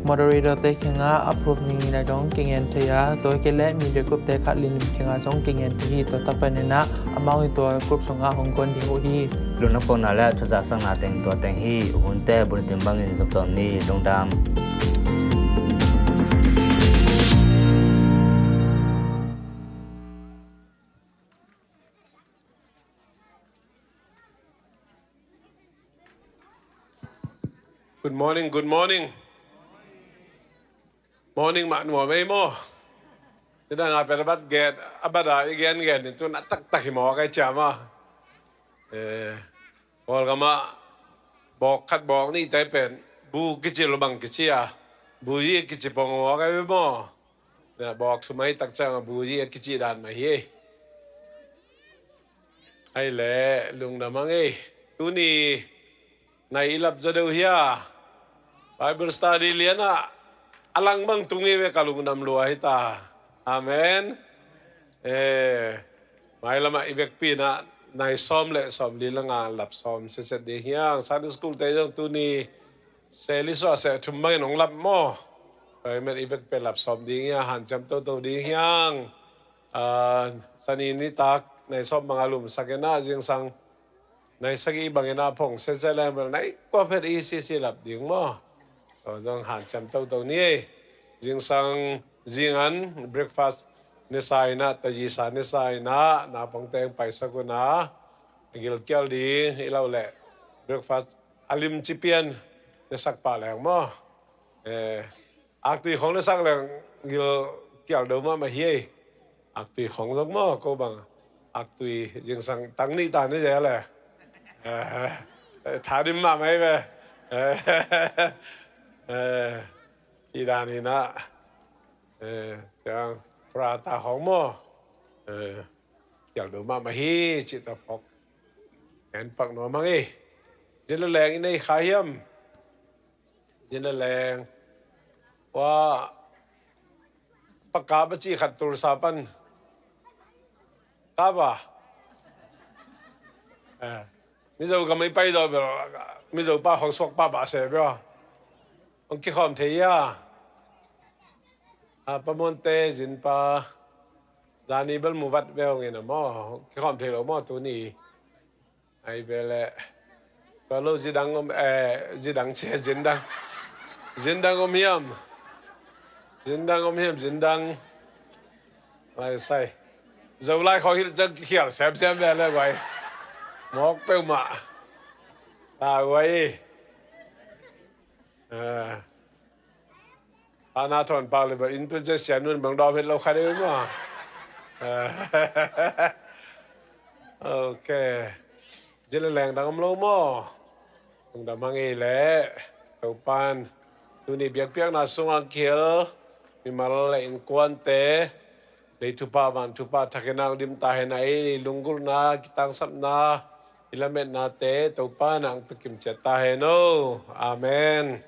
moderator te kiangah approve ni nai dong kingen thei a, tua kei leh media group te khat lianlian kiangah zong kingen thei hi. Tua tak pen in ah amau in tua group sungah hong guan ding uh hi. Lungdam kawkna le thuzaksakna teng tua teng hi. Hunte bulletin bangin zom tawm ni. Lungdam. Good morning, good morning. Morning mah nuam ei maw. Nidang a pen a bat gen, a bat a i gen gen in tun a taktak hi maw, kai ciam a. Eh, Kawlgam ah bawk khat bawk nih tai pen bu kici lo bang kici a, bu yi kici pong maw, kai maw. Na bawk thumai tak ciang a bu yi a kici dan mah hi ei. Ai le lungdam hang ei. Tuni Nai i lap zaw deuh hia? Bible study lianah a langbang tung i ve ka lungdam lua hi ta. Amen. Eh, mailamah i vekpi inah nai sawm le sawm li langa lap sawm setset ding hiang. Sunday school te zong tuni seli sua seh thum bangin hong lap maw? Koi met i vekpi lap sawm ding hiang, hanciam toto ding hiang. Ah, sani nitak nai sawm banga lumsak inah zingsang nai sagih bangin a phong setset leng bel nai kua phet i sisi lap ding maw? Tua zong hanciam toto ni ei. Zingsang zingan breakfast nisa inah, tayisa nisa inah naupang teng paisak unah gilkial ding i lo leh breakfast a limci pian nesak pah leng maw? Eh, aktui khong nesak leng gilkial do mahmah hi ei. Aktui khong zong maw, ko bang aktui zingsang tang nih ta ni zia le. Eh, eh, tha dim mahmah hi ve. Eh, eh, ci dan inah. Eh, ciang prata khong maw. Eh, kial do mahmah hi cih ta phok. Ngen pak nuam hang ei. Zin le leng i nei kha hiam? Zin le leng. Wa, pakap a cih khat Tulsa pan. Kap a. Eh, Mizo ka mei pai zaw bel, Mizo pa khong suak pa bah se bel. Hong kikhawm thei ia. A, pa Monte, zin pa. Zani bel mu vat ve hong in a maw. Hong kikhawm thei lo maw tuni. Ai bel eh. Tua lo zidang om, eh, zidang cia, zindang. Zindang om hiam. Zindang om hiam, zindang. Lai sai. Zolai khawng hilh ciang khial semsem ve le guai. Mawk peuhmah. Ta guai. Eh. Ana thawn pak le bel inn tun cia sia nun bang dawm het lo kha deuh maw. Eh. Ok. Zin le leng dang om lo maw? Lungdam hang ei leh. Topan tuni biakpiakna sungah kihel mimal le innkuante lei thupha van thupha thakin a hong dim ta hen a, ei lunggulhna, kitangsapna, i lametnate Topan a hong pia kim ciat ta hen o. Amen.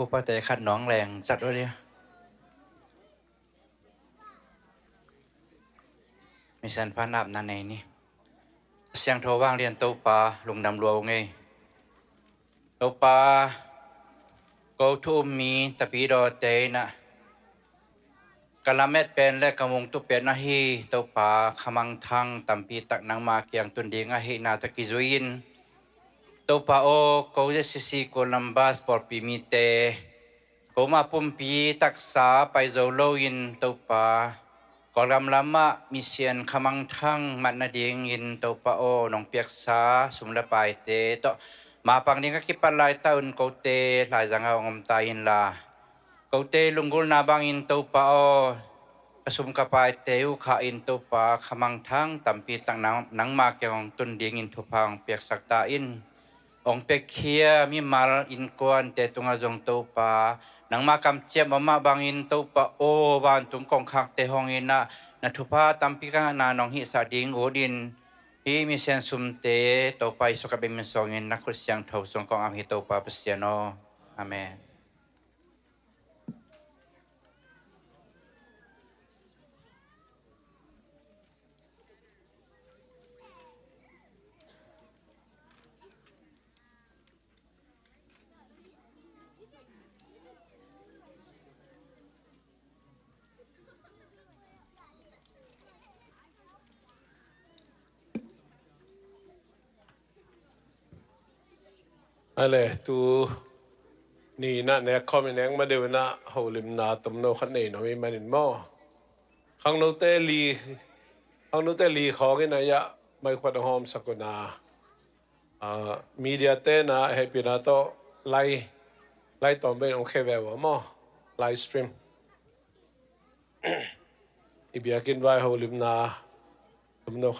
Upate khat nong leng cat uh dia. Misian pha napna nei ni. Siangtho vanglian Topa lungdam lua ung ei. Topa, ko thu um mi tapidawte inah ka lamet pen le ka mungtuh pen ahi Topa, khamangthang tampi tak nangma kiang tun ding ahihna tawh kizui-in, Topa aw, ko Z C C Columbus pawlpi mite, koma pumpi taksa pai zo loin Topa, Kawlgam lamah misian khamangthang mat nadingin Topa aw, nong piaksa sum le paite tawh mapang ding ka kipat laitah un kote laizangah hong om ta inla, kote lunggulhna bangin Topa aw, ka sum ka paite uh kha in Topa, khamangthang tampi tak nang, nangma kiang hong tun dingin thupha hong piaksak ta in. Hong piakhia mimal innkuante tungah zong Topa, nangma kamciam om mah bangin Topa aw, vantung kongkhakte hong inah na thupha tampi khat na nong hihsak ding utin, hih misian sumte Topa Jesu ka bengmin sawngin na khut siangtho sung kong am hi Topa Pasian aw. Amen. Ale, tu ni in ah nek khawm i nek ma deuh in ah holimna tomno khat nei nuam i hih manin maw. Khangnote li, khangnote li khawng in ah, ya, maikhua dong hawmsak un ah, ah, media te in ah hehpihna tawh live, live tawm pen hong khia ve uh a maw. Live stream. I biakinn vai holimna tomno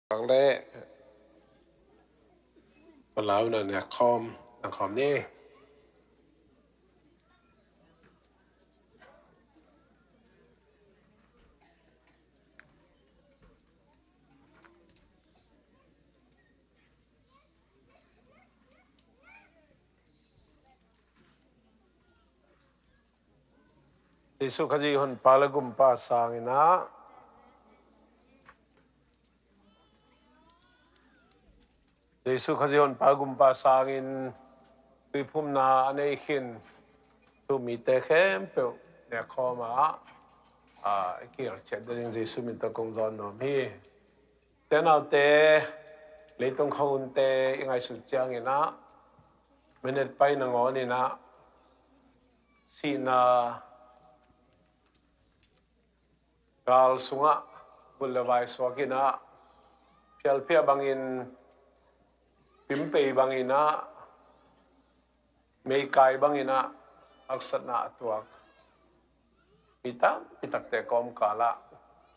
Ang le Palau na nek khawm, nang khawm ni. Jesu Khazih honpa le gumpa sangin ah, Jesu Khazih honpa gumpa sangin tuiphumna a nei khin thu mite khempeuh nek khawm ah, a, i kial ciat ding Jesu min tawh kong zawn nuam hi. Te naute, leitung khonte i ngaihsut ciangin ah, minute pai nangawnin ah, sihna gal sungah gul le vai suakin ah, phialphiah bangin, pimpei bangin ah, meikai bangin ah haksatna a tuak mi tampi takte kawmkal ah,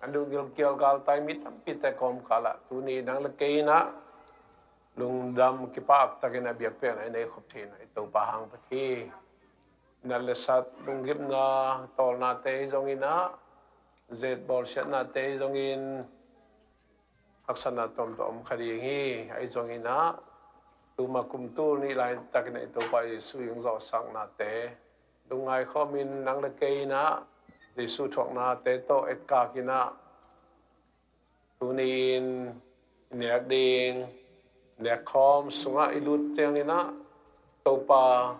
a duh gilkial galtai mi tampite kawmkal ah, tuni nang le kei in ah lungdam kipak takin a biakpiakna i nei khop theihna i Topa hang bek hi. Nat le sat, lunggimna, tawlnate hi zongin ah, zet bawlsiatnate hi zongin, haksatna tuamtuam om kha ding hi. Ahi zongin ah, tuma kum tul nih laitakin ah i Topa Jesu i hong zawhsaknate lungngai khawmin, nang le kei in ah Jesu thuaknate tawh etkak in ah, tuni-in i nek ding, nek khawm sungah i lut ciangin ah, Topa,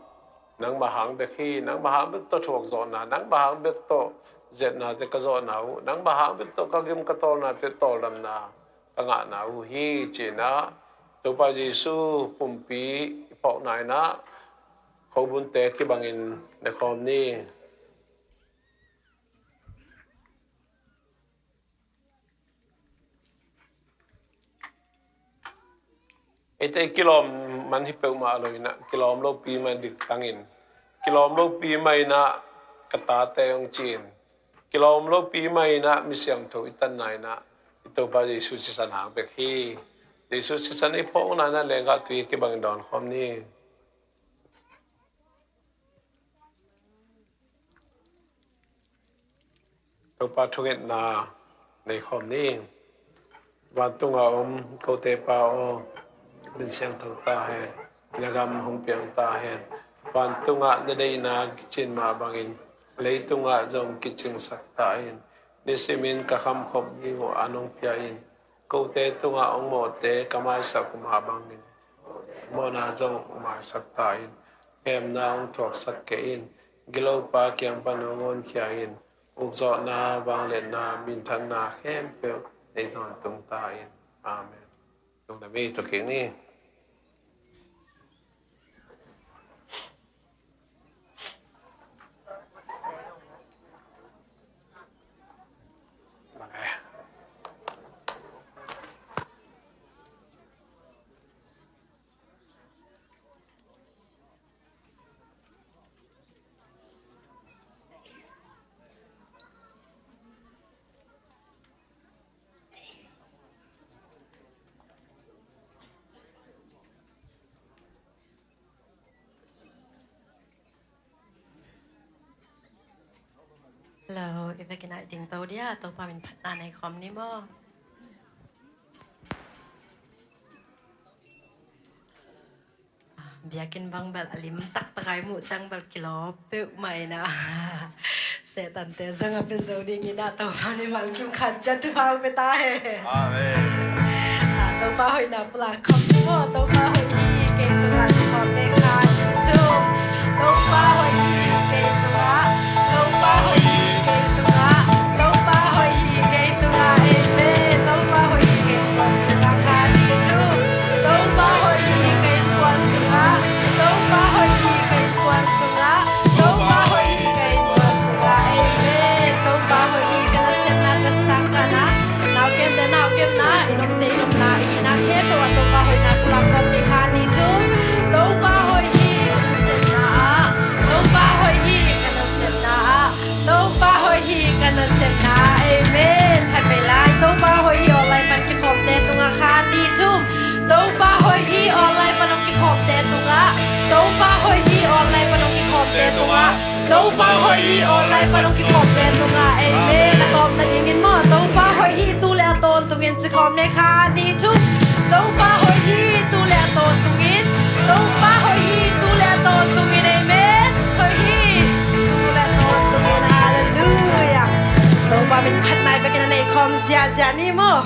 nangmah hang bek hi, nangmah hang bek tawh thuakzawhna, nangmah hang bek tawh zetnate ka zawhna uh, nangmah hang bek tawh ka gim ka tawlnate tawldamna ka ngahna uh hi, ci-in ah Topa Jesu pumpi i phawkna in ah, khobunte kibangin ne khawm ni. Eite kilawm man hi peuhmah lo in ah, kilawm lopi mah dik tangin, kilawm lopi mah in ah ka tate hong ci-in, kilawm lopi mah in ah mi siangtho i tanna in ah, i Topa Jesu sisan hang bek hi. Jesu sisan i phawkna in ah lenggah tui kibangin dawn khawm ni. Topa thungetna nei khawm ni. Vantunga om kote Pa aw, min siangtho ta hen. Na gam hong piang ta hen. Vantungah na deihna kicin mah bangin, leitungah zong kicingsak ta in. Nisimin ka khamkhop ding uh an hong pia in. Kote tungah hong mawhte ka maisak uh mah bangin, mawhna zong hong maisak ta in. Khemna hong thuaksak kei in. Gilopa kiang pan hong honkhia in. Ukzawhna, vangliatna, minthanna khempeuh nei tawntung ta in. Amen. Lungdam hi, thukik ni. Hello, i vekin ah i dingto dia, Topa min phatna nei khawm ni maw. Biakinn bang bel a lim taktak a i muh ciang bel kilawm peuhmah in ah. Sehtante zong a pia zo ding in ah, Topa mimal kim khat ciat thupha hong pia ta hen. Amen. Ah, Topa hoihna pulak khawm ni maw, Topa hoih hi kei tungah, Topa pek kha ni. Thum. Topa hoih hi kei tungah, Topa hoih hi kei tungah, Topa hoih hi kei tungah, amen. Topa hoih hi kei tungah, kha ni. Thum. Topa hoih hi kei tungah, Topa hoih hi kei tungah, Topa hoih hi kei tungah, amen. Topa hoih hi. Ka nasepna ka sakna, nau kemte nau kemna, i nopte i nopna, i hihna khempeuh ah Topa hoihna pulak khawm ni. Kha ni. Thum. Topa hoih hi, online pan hong kikhawm te tungah. Amen. A tawpna dingin maw, Topa hoih hi tu le a tawntungin ci khawm ni, khat, nih, thum. Topa hoih hi tu le a tawntungin. Topa hoih hi tu le a tawntungin. Amen. Hoih hi tu le a tawntungin. Halleluiah. Topa min phat nai bekin a nei khawm ziahziah ni maw.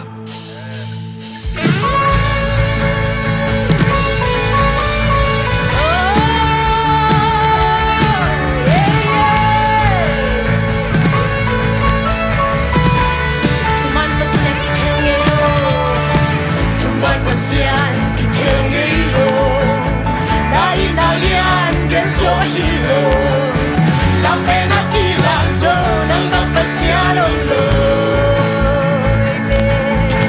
Thuman Pasian kikhel ngei lo. Thuman Pasian kikhel ngei lo. Na itna lian gen zo hi lo. Sang pen a kilang do, nangmah Pasian om lo. Amen.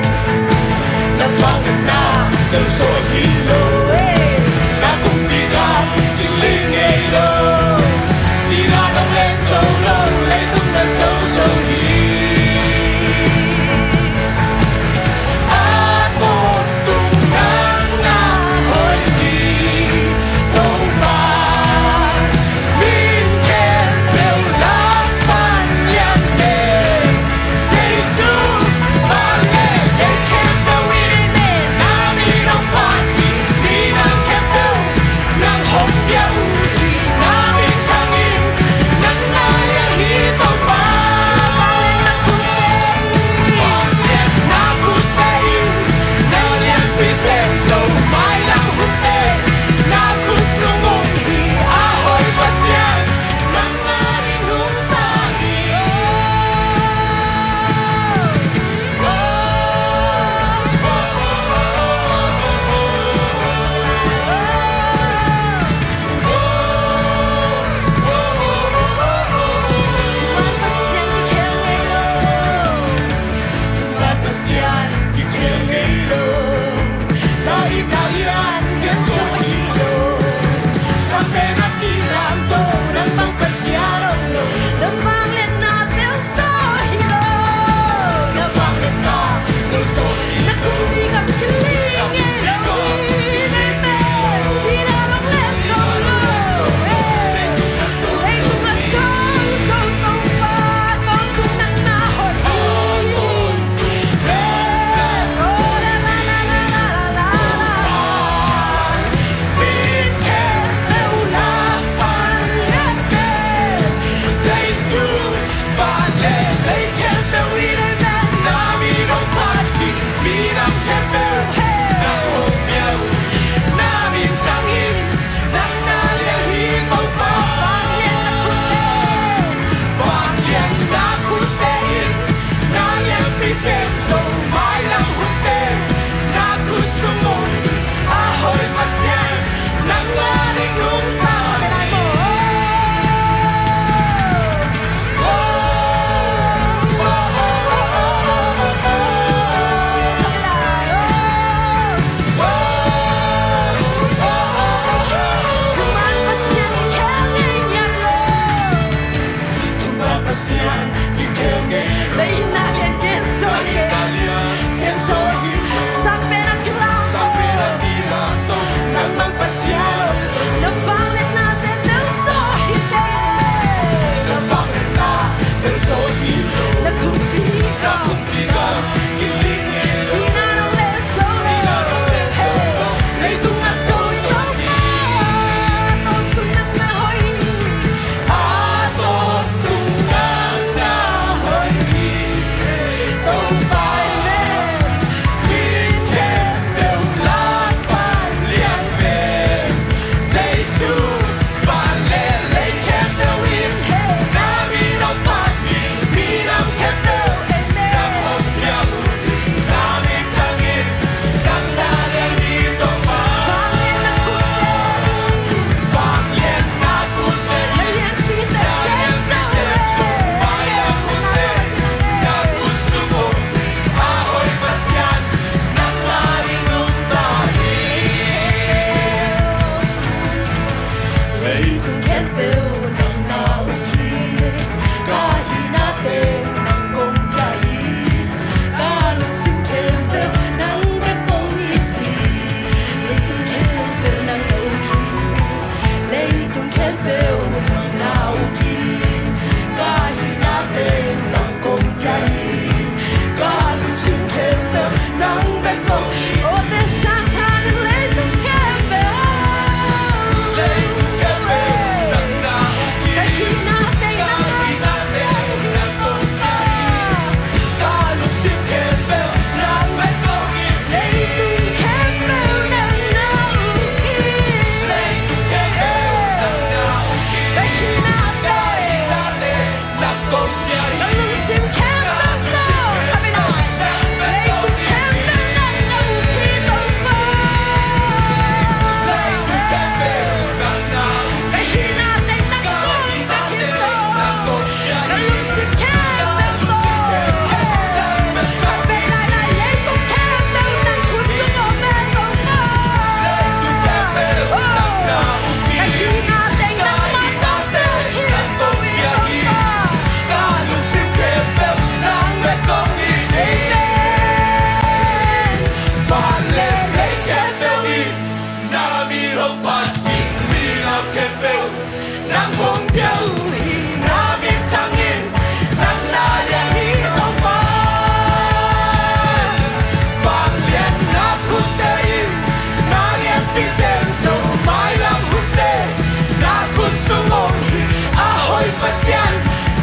Pasian,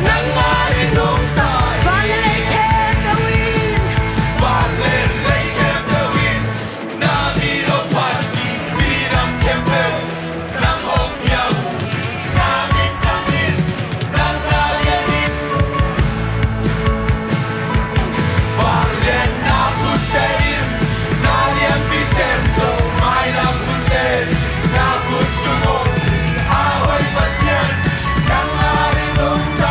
nang a ding nungta hi. Van le lei khempeuh in, van le lei khempeuh in, na min hong phat ding minam khempeuh nang hong pia uh. Na min thang in, nang na lian in. Vangliatna putte in, na lianpi sem zo, mailam putte in, na khut sung om a hoih Pasian, nang a ding nungta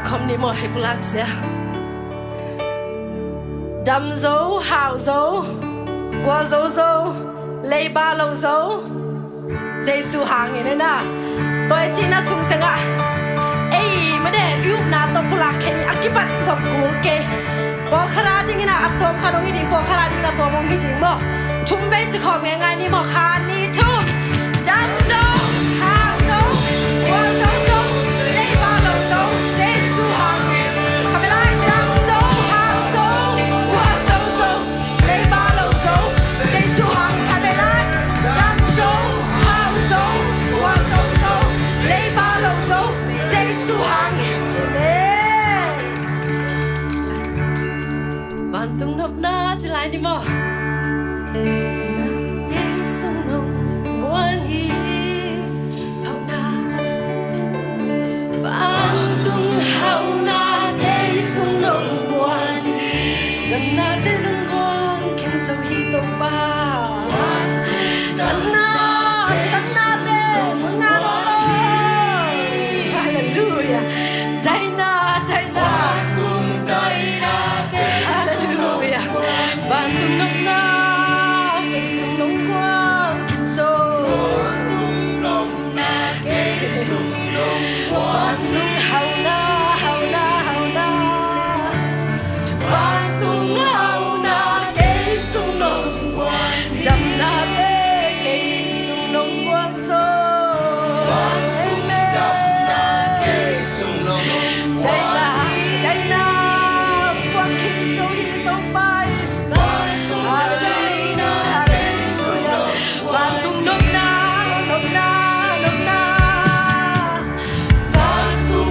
Khawm ni maw, hei pulak sia. Dam zo, hau zo, gual zo zo, leiba lo zo, Jesu hangin e na. Tua i cihna sung tengah ei made i upna tawh pulak khen i a kibat zong kul kei. Pawlkhat a dingin a tuam khat hong hi ding, pawlkhat a dingin a tuam hong hi ding maw. Thum vei ci khawm ngeingai ni maw, khat, nih, thum. Dam zo, hau zo, gual zo zo, leiba lo zo, Jesu hangin. Khat vei lai, dam zo, hau zo, gual zo zo, leiba lo zo, Jesu hang. Khat vei lai, dam zo, hau zo, gual zo zo, leiba lo zo, Jesu hangin. Amen. Vantung nopna ci lai ni maw. Kei sung nong guan hi. Hauhna. Vantung hauhna kei sung nong guan hi. Damnate nong guan khin zo hi Topa. Damna, saknate nong guan hi. Halleluia. Daina, daina. Halleluia. Vantung nopna kei sung nong guan khin zo. Vantung hauhna, hauhna, hauhna. Vantung hauhna kei sung nong guan. Damnate kei sung nong guan zo. Amen. Daina, daina, guan khin zo hi Topa. Halleluia, halleluia. Vantung nopna, nopna, nopna. Vantung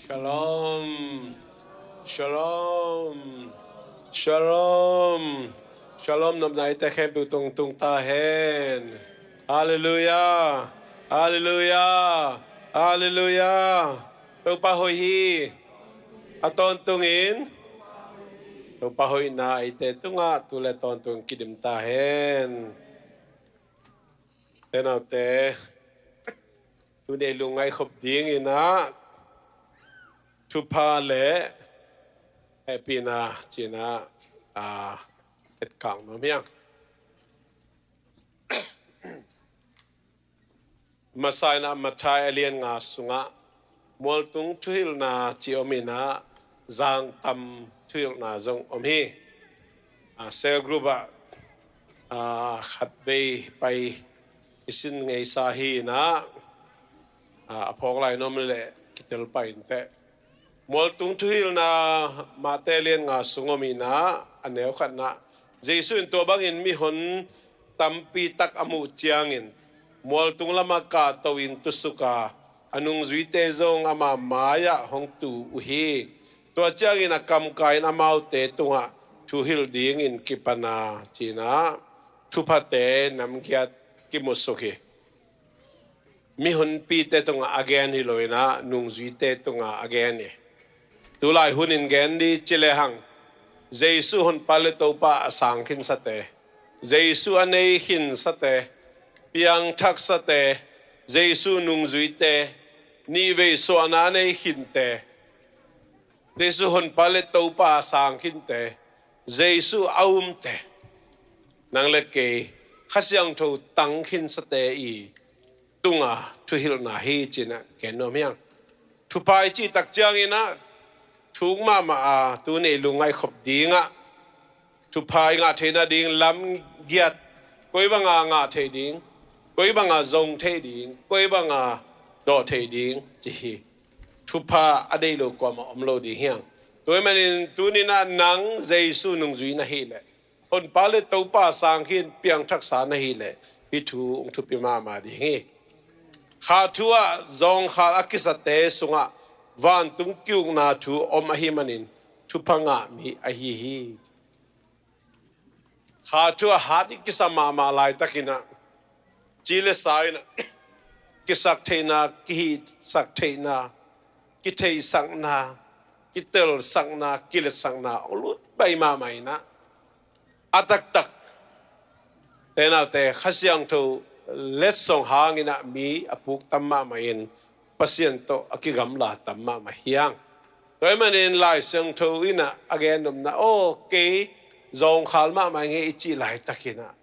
Shalom. Shalom. Shalom. Shalom nopna eite khempeuh tungah tung ta hen. Halleluiah. Halleluiah. Halleluiah. Topa hoih hi. A tawntungin Topa hoihna eite tungah tu le tawntung kidim ta hen. Te naute, tuni lungngaih khop dingin ah thupha le hehpihna ci-in ah, a, etkak nuam hi ing. Masa in ah Matthai a lian nga sungah mualtung thuhilhna ci om in ah, zangtam thuhilhna zong om hi. A, cell group ah, a, khatvei pai i sin ngeisa hi in ah, a, a phawk lai nuam leh kitel pai inteh. Mualtung thuhilhna Matthai lian nga sung om in ah, a neu khatna, Jesu in tua bangin mihon tampi tak a muh ciangin mualtung lamah kahto in tusuk a, a nungzuite zong ama mai-ah hong tu uh hi. Tua ciangin a kamkai in amaute tungah thu hilh dingin kipan a, ci-in ah thuphate namgiat kimusuk hi. Mihonpite tungah a gen hi lo in ah, nungzuite tungah a gen hi. Tulai hunin gen dih ci lehang, Jesu honpa le Topa a sang khinsate, Jesu a nei khinsate, piangthaksate, Jesu nungzuite, nihvei suahna a nei khinte, Jesu honpa le Topa a sang khinte, Jesu a umte, nang le kei Kha Siangtho tang khinsate i tunga thuhilhna hi, ci-in ah gen nuam hi ing. Thupha i cih tak ciangin ah thuk mahmah a, tuni lungngaih khop dingah thupha i ngah theihna ding lamgiat, koi banga ngah thei ding, koi banga zong thei ding, koi banga dawh thei ding, ci hi. Thupha a deih lo kuamah om lo ding hi ing. Tua ahih manin tuni in ah nang Jesu nungzui na hih leh, honpa le Topa sang khin piangthaksa na hih leh, hih thu hong thupi mahmah ding hi. Kha thu ah zawngkhal a kisate sungah vantung ki-ukna thu om ahih manin thupha ngah mi ahi hi. Kha thu ah hat i kisa mahmah laitakin ah, ci le sa in ah, kisak theihna, kihihsak theihna, kitheisakna, kitelsakna, kiletsakna hong lut baih mahmah in ah, a taktak, te naute, Kha Siangtho letsong hangin ah mi a puk tam mahmah in, Pasian tawh a kigamla tam mahmah hi ing. Tua ahih manin Lai Siangtho in ah a gen nopna, aw, kei zawngkhal mahmah ing ei i cih laitakin ah,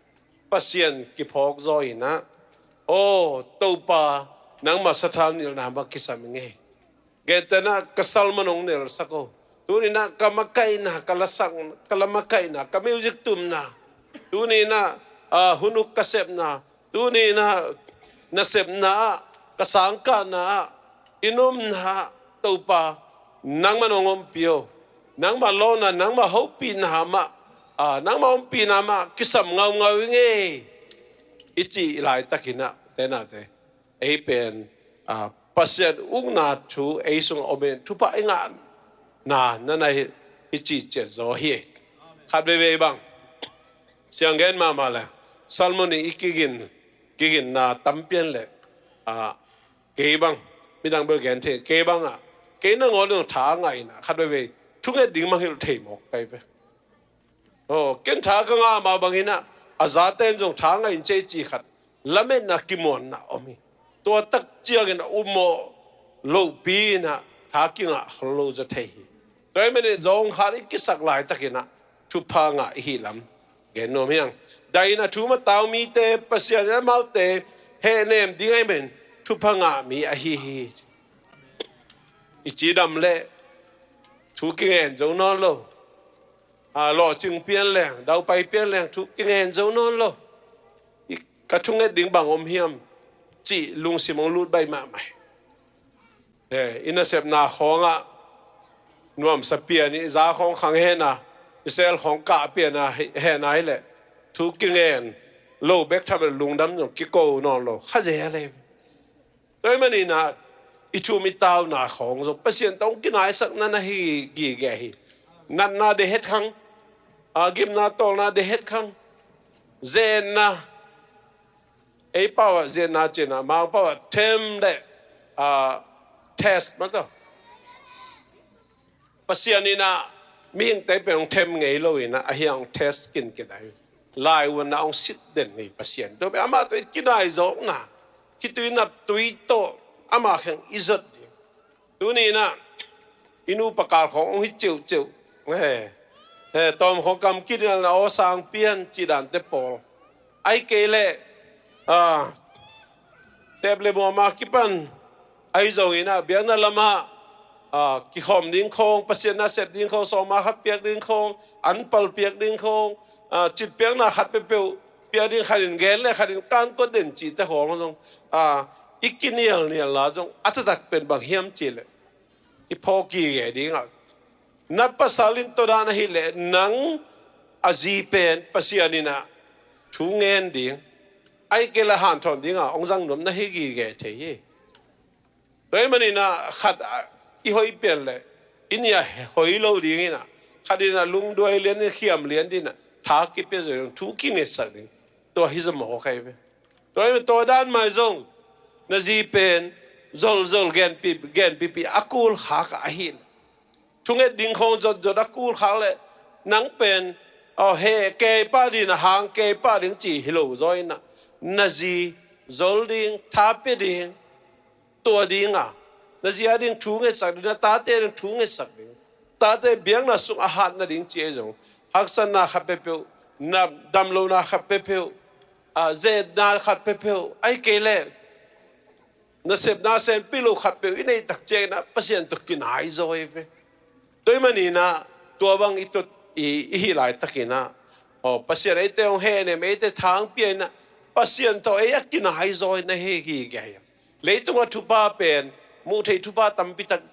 Pasian kiphawk zaw in ah, aw Topa, nangma sathau nilhna mah kisam ing ei. Gentehna, ka sermon hong nelsak o. Tuni in ah ka makaihna, ka lasak, ka la makaihna, ka music tumna, tuni in ah, ah, hun uk ka sepna, tuni in ah nasepna ah, ka sangkahna ah, i nomna ah, Topa, nangman hong ompih o. Nangma lawhna, nangma hopihna mah, ah, nangma ompihna mah kisam ngaungau ing ei, i cih laitakin ah, te naute, ei pen, ah, Pasian ukna thu ei sungah om in thupha i ngahna na na hi, i cih ciat zaw hi. Khat veivei bang, siang gen mahmah le, sermon i kigin, kiginna tampi en le, ah, kei bang, midang bel gen thei, kei bang ah, kei nangawn zong tha ngah in ah, khat veivei thunget ding mah hilh thei mawk ka hi ve. Aw, ken tha ka ngah mah bangin ah, a zate in zong tha ngah in ci ei cih khat, lametna kimuanna om hi. Tua tak ciangin a upmawh lohpi in ah tha kingah khol lo zaw thei hi. Tua ahih manin zawngkhal i kisak laitakin ah thupha ngah i hih lam gen nuam hi ing. Dai in ah thu ma tau mite, Pasian in amaute hehnem ding ahih manin thupha ngah mi ahi hi. I cidam leh thu kingen zo nawn lo. A, lawhcing pian leng, daupai pian leng, thu kingen zo nawn lo. I, ka thunget ding bang om hiam cih lungsim hong lut baih mahmah hi. Eh, i nasepna khawngah nuamsa pian, i za khawng khang hen a, i sel khawng kah pian a, hi, hen a hi leh, thu kingen lo bek tham leh lungdam zong kiko nawn lo. Kha zel hi. Tua ahih manin ah, i thum i tauna khawng zong Pasian tawh hong kinaisakna na hi gige hi. Natna deih het khang, a, gimna tawlna deih het khang, zenna, ei pau ah zenna cihna, Mangpau ah them le, a, test mah tawh. Pasian in ah mihingte pen hong them ngei lo in ah, ahi hong test kinkin ahi. Laivuanna hong sit den hi Pasian. Tua pen amah tawh i kinai zawkna, khitui naptui tawh amah kheng i zot ding. Tuni in ah i nupa kal khawng hong hi ceuhceuh. He, he, tawm khawng kam kinialna aw sang pian cih dante pawl. Ahih kei leh, a, teep le muam a kipan, ahi zongin ah biakna lamah, a, kikhawm ding khawng, Pasian nasep ding khawng, sawma khat piak ding khawng, anpal piak ding khawng, a, citpiakna khat peuhpeuh piak ding, khat in gen le khat in kan kawt den cihte khawng zong, a, i kinialnialna zong a taktak pen bang hiam cih leh i phawk gige ding ah, na pasal in tua dan ahih leh nang a zi pen Pasian in ah thu ngen ding, ahih kei leh hanthawn ding a hong zang nuam na hi gige thei hi. Tua ahih manin ah khat, a, i hoih pian leh i nih a hoih lo ding in ah, khat in ah lungduai lian in, khiam lian ding in ah, tha kipia zo ding, thu kingetsak ding. Tua hi zong mawk ahi ve. Tua ahih manin tua dan mah zong na zi pen zolzol, genpi, genpipi a kul khak ahih leh, thunget ding khawng zotzot a kul khak leh, nang pen, aw, heh kei pah ding, a hang kei pah ding cih hi lo zaw in ah, na zi zol ding, tha pia ding, tua ding a, na zi a ding thu ngetsak ding, na tate ding thu ngetsak ding, tate biakna sung a hat nading cih ahi zong, haksatna khat peuhpeuh, na damlohna khat peuhpeuh, a, zetna khat peuhpeuh, ahih kei leh nasepna sem pih loh khat peuh i neih tak ciangin ah Pasian tawh kinai zaw hi ve. Tua ahih manin ah tua bang i tut i, i hih laitak in ah, aw, Pasian eite hong hehnem, eite tha hong pia in ah, Pasian tawh ei a kinai zaw in ah hi gige hi. Leitungah thupha pen, muh theih thupha tampi tak,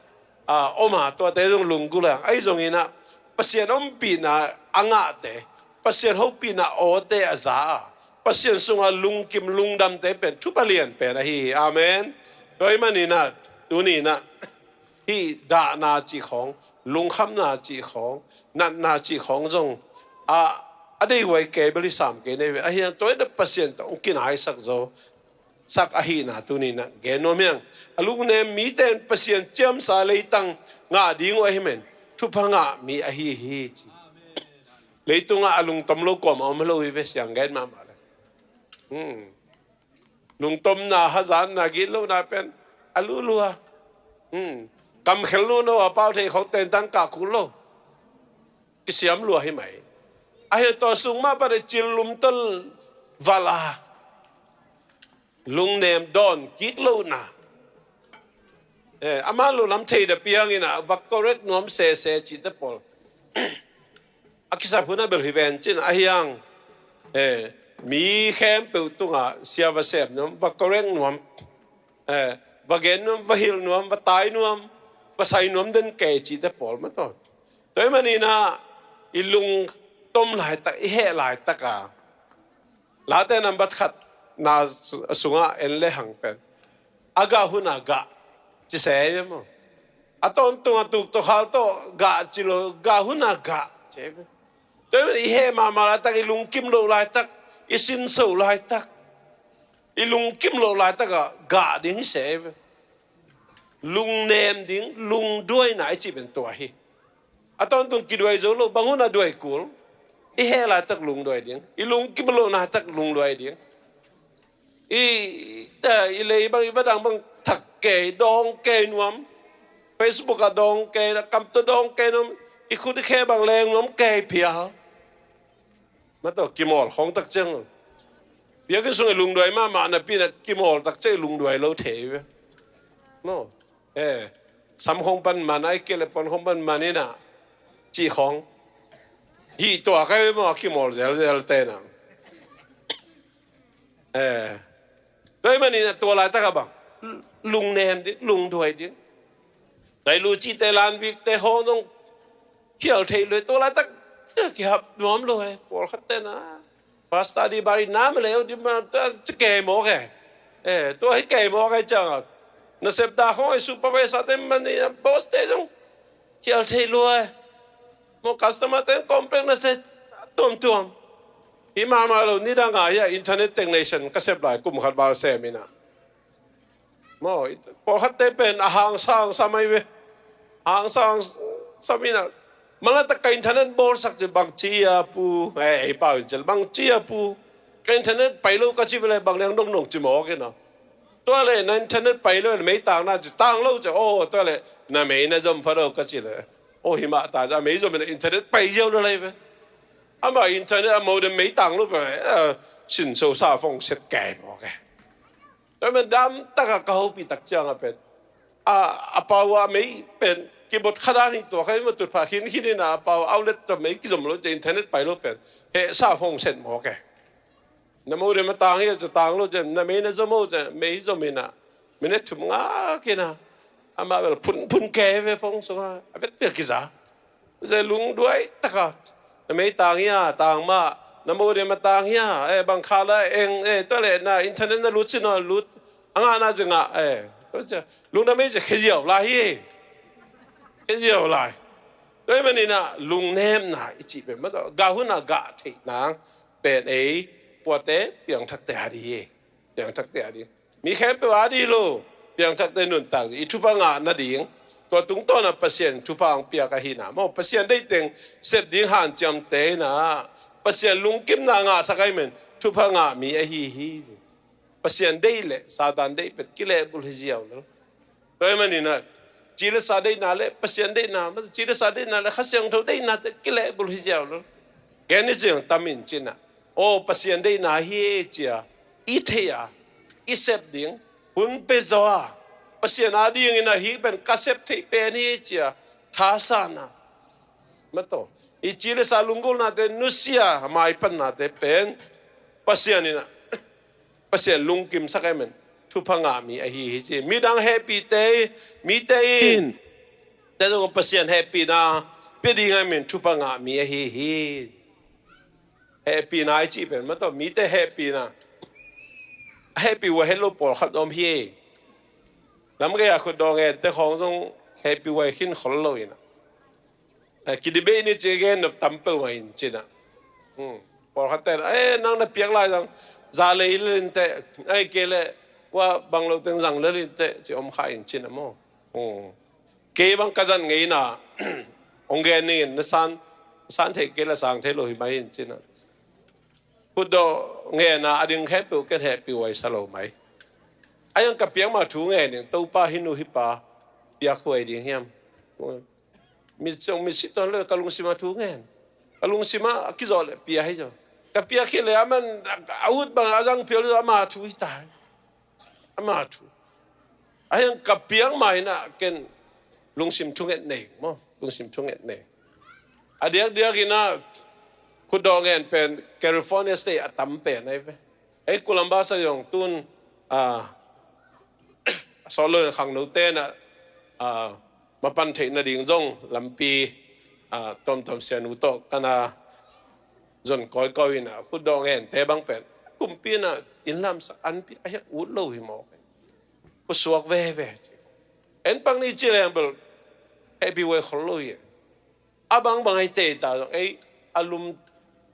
a, om a, tuate zong lunggulh a, ahi zongin ah Pasian ompihna a ngahte, Pasian hopihna awte a za a, Pasian sungah lungkim lungdamte pen thupha lian pen ahi hi. Amen. Tua ahih manin ah tuni in ah hih dahna cih khawng, lungkhamna cih khawng, natna cih khawng zong, a, a deihhuai kei bel hi sam kei nei ve. Ahi hang tua in ah Pasian tawh hong kinaisak zaw sak ahihna tuni in ah gen nuam hi hang. A lungnem mite in Pasian ciamsa leitang ngah ding uh ahih manin thupha ngah mi ahi hi ci. Leitungah a lungtom lo kuamah om lo hi ve, siang gen mahmah le. Hmm. Lungtomna, hazatna, gitlohna pen a luhlua. Hmm. Kamkhel nuno a pau thei khawng tentang kah kul lo. Kisiam lua hi mai. Ahi tua sung mah pan a cil lumtol val a, lungnem dawn kik lohna. Eh, amah lunglam thei da piang in ah va correct nuam sese cihte pawl. A kisap hun a bel hi ven cin ahi hang. Eh, mi khempeuh tungah sia va sem nuam, va correct nuam. Eh, va gen nuam, va hilh nuam, va tai nuam, va sai nuam den kei cihte pawl mah tawh. Tua ahih manin ah i lungtom laitak, i heh laitak a, Late nambat khat na su-, sungah en le hang pen, a gah hun a gah ci se ve maw. A tawntung a tuktokhal tawh gah ci lo, gah hun a gah ci ve. Tua ahih manin i heh mahmah laitak, i lungkim loh laitak, i sinso laitak, i lungkim loh laitak ah gah ding hi se ve. Lungnem ding, lungduaina i cih pen tua hi. A tawntung kiduai zo lo, bang hun a duai kul. I heh laitak lungduai ding, i lungkim loh laitak lungduai ding. I, eh, i lei bang, i vadang bang thak kei, dawng kei nuam. Facebook ah dawng kei, a kam tawh dawng kei nuam. I khut i khe bang leng nuam kei phial. Mah tawh kimawl khawng tak ciang. Biakinn sung i lungduai mahmah napi in ah kimawl tak ciang i lungduai lo thei ve. No. Eh, sam khawng pan man, ahih kei leh puan khawng pan man in ah, cih khawng. Hih tua kai ve maw, a kimawl zelzel te in ah. Eh, tua ahih manin ah tua laitak ah bang, lungnem ding, lungduai ding. Dailu cihte, lanvikte khawng zong khial thei lo, tua laitak kihap nuam lo e, pawlkhatte in ah. Pastor di bari nam leu di ma, tua ci kei mawk e. Eh, tua hi kei mawk e ciang a. Nasep dah khong ei supervisor te man ni boss te zong khial thei lua e. Maw customer te complain na se tuamtuam. Hi mahmah lo ni dang a hi a internet technician ka sep lai kum khat val sem ina. Maw pawlkhat te pen a hangsa hangsa mai ve. Hangsa hangsa mai ina. Mala tak ka internet bawlsak ci bang ci a pu. Ei pau in cel bang ci a pu. Ka internet pai lo ka ci vele bang liang dong dong ci mawk ina. Tua le na internet pai lo na mei tang na ci tang lo ci. Oh tua le na mei na zom pha lo ka ci le. Oh hi mah ta ci a mei zom na internet pai ziau lo lai ve. Ama internet a modem mei tang lo pe. Sin so sa phong set kai mawk e. Tua man dam taka ka hopi tak ciang a pen a pau a mei pen kibot khadan hi tua khai ma tut pha khin khin ina a pau outlet ta mei kizom lo ci internet pai lo pen he sa phong set mawk e. Na modem a tang hi a ci tang lo ci na mei na zom o ci mei zom ina minute thum nga kina. Ama bel phun phun ke ve phong sunga a vet pia kiza. Ze lungduai taka na mei tang hia tang mah na modem a tang hia e bang kha la eng e tua le na internet na lut sin a lut a ngah na zi ngah e. Tua cia lung na mei cia khe ziau lai hi. Khe ziau lai. Tua hi man ina lungnemna i cih pen mah tawh gah hun a gah theih nang pen ei puate piangthakte a di hi. Piangthakte a di. Mi khempeuh a di lo piangthakte nuntak i thupha ngah nading tua tungtawn a Pasian thupha ang piak ahi na maw Pasian deih teng sep ding hanciamte ina Pasian lungkimna ngahsak ahi men thupha ngah mi ahi hi. Pasian deih le Satan deih pet kilehbulh hi ziau lo. Tua hi man ina ci le sa deihna le Pasian deihna ci le sa deihna le Kha Siangtho deihna te kilehbulh hi ziau lo. Gen i ciang tam in cina aw Pasian deihna hi e cia i thei a i sep ding hun pe zaw a Pasian a dingin a hi pen ka sep theih pen hi e cia thasan a mataw i ci le sa lunggulhnate nusia maipannate pen Pasian ina Pasian lungkimsak ahi men thupha ngah mi ahi hi ci midang hehpihte mite in te zong Pasian hehpihna pia ding ahi men thupha ngah mi ahi hi. Hehpihna i cih pen mataw mite hehpihna a hehpih uh a het lo pawlkhat om hi. Lam gei a khutdawh ngen te khawng zong hehpih uh a khin khol lo ina. Kidibei ni ci gen nop tam peuh mah in cina. Pawlkhat ten eh nang na piak lai zang za lei lelin te ai ke le wa bang lo teng zang lelin te ci om kha in cina maw. Kei bang ka zan ngei na ong gen ningin na san san thei kei la sang thei lo hi mai in cina. Khutdawh ngen a a ding khempeuh ken hehpih uai sa lo mai. A yang ka piak ma thu ngen in Topa hi nu hi pa piak huai ding hiam. Mi siang mi sit tuan le ka lungsim a thu ngen ka lungsim a kizawh le pia hi zaw ka piak hi le a man a ut bang a zang pial ama thu hi ta. Ama thu a hiang ka piang mah inah ken lungsim thunget nei maw lungsim thunget nei. A diakdiak inah khutdawh ngen pen California State a tam pen ahi ve. Ei Columbus a zong tun a sawt lo in khangno tenah a mapan theih nading zong lampi a tuamtuam sianu tawh kana zon kawikawi inah khutdawh ngente bang pen kumpi inah innlamsak anpi a hiak ut lo hi mawk. Khusuak veve ci en pang ni ci leng bel hehpih uai khol lo hi. A bangbang ahi tei ta zong ei a lum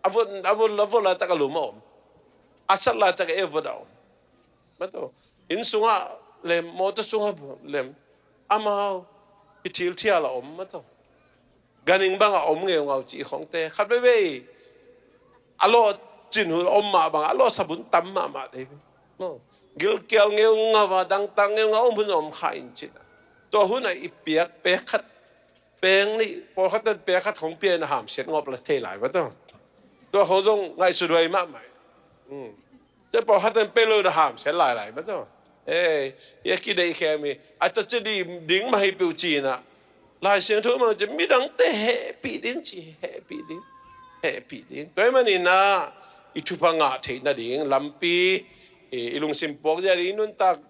a vot a vot a vot laitak a lum a om. A sat laitak ei a vot a om. Mato inn sungah lem mawtaw sungah lem amau i thilthial a om mato. Ganing bangah om ngeungau cih khongte khat veivei a lawh cin hun om mah bangah a lawhsap hun tam mahmah dei. Gilkial ngeungau a dangtak ngeungau om hun om kha in cin a tua hunah i piak pek khat peng nih pawlkhat ten pek khat khong pia in a hamsiat ngawp la thei lai mato. Tua khong zong ngaihsut huai mahmah. Te pawlkhat ten pei lo na hamsiat lailai maw taw. Ei, i a kideih khem hi a taci ding mah hi peuh cinah Lai Siangtho mah ci midangte hehpih ding ci hehpih ding. Hehpih ding tua hi maninah i thupha ngah theih nading lampi i lungsim puak zia ding i nuntak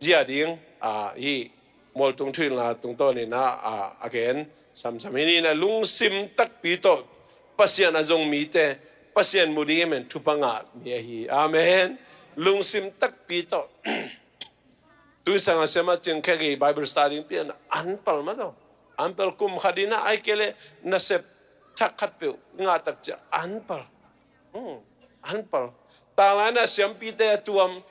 zia ding a hi. Mualtung thuhilhna tungtawninah a gen samsam hi ni. Inah lungsim takpi tawh Pasian a zong mite Pasian mu ding hi men thupha ngah mi ahi. Amen. Lungsim takpi tawh Tui sanga siama cingkhia gei Bible study ding pian anpal mah tawh. Anpal kum khat ding na ai kei le nasep thak khat peuh ngah tak cia anpal. Hmm. Anpal. Tanglai na siampite a tuam,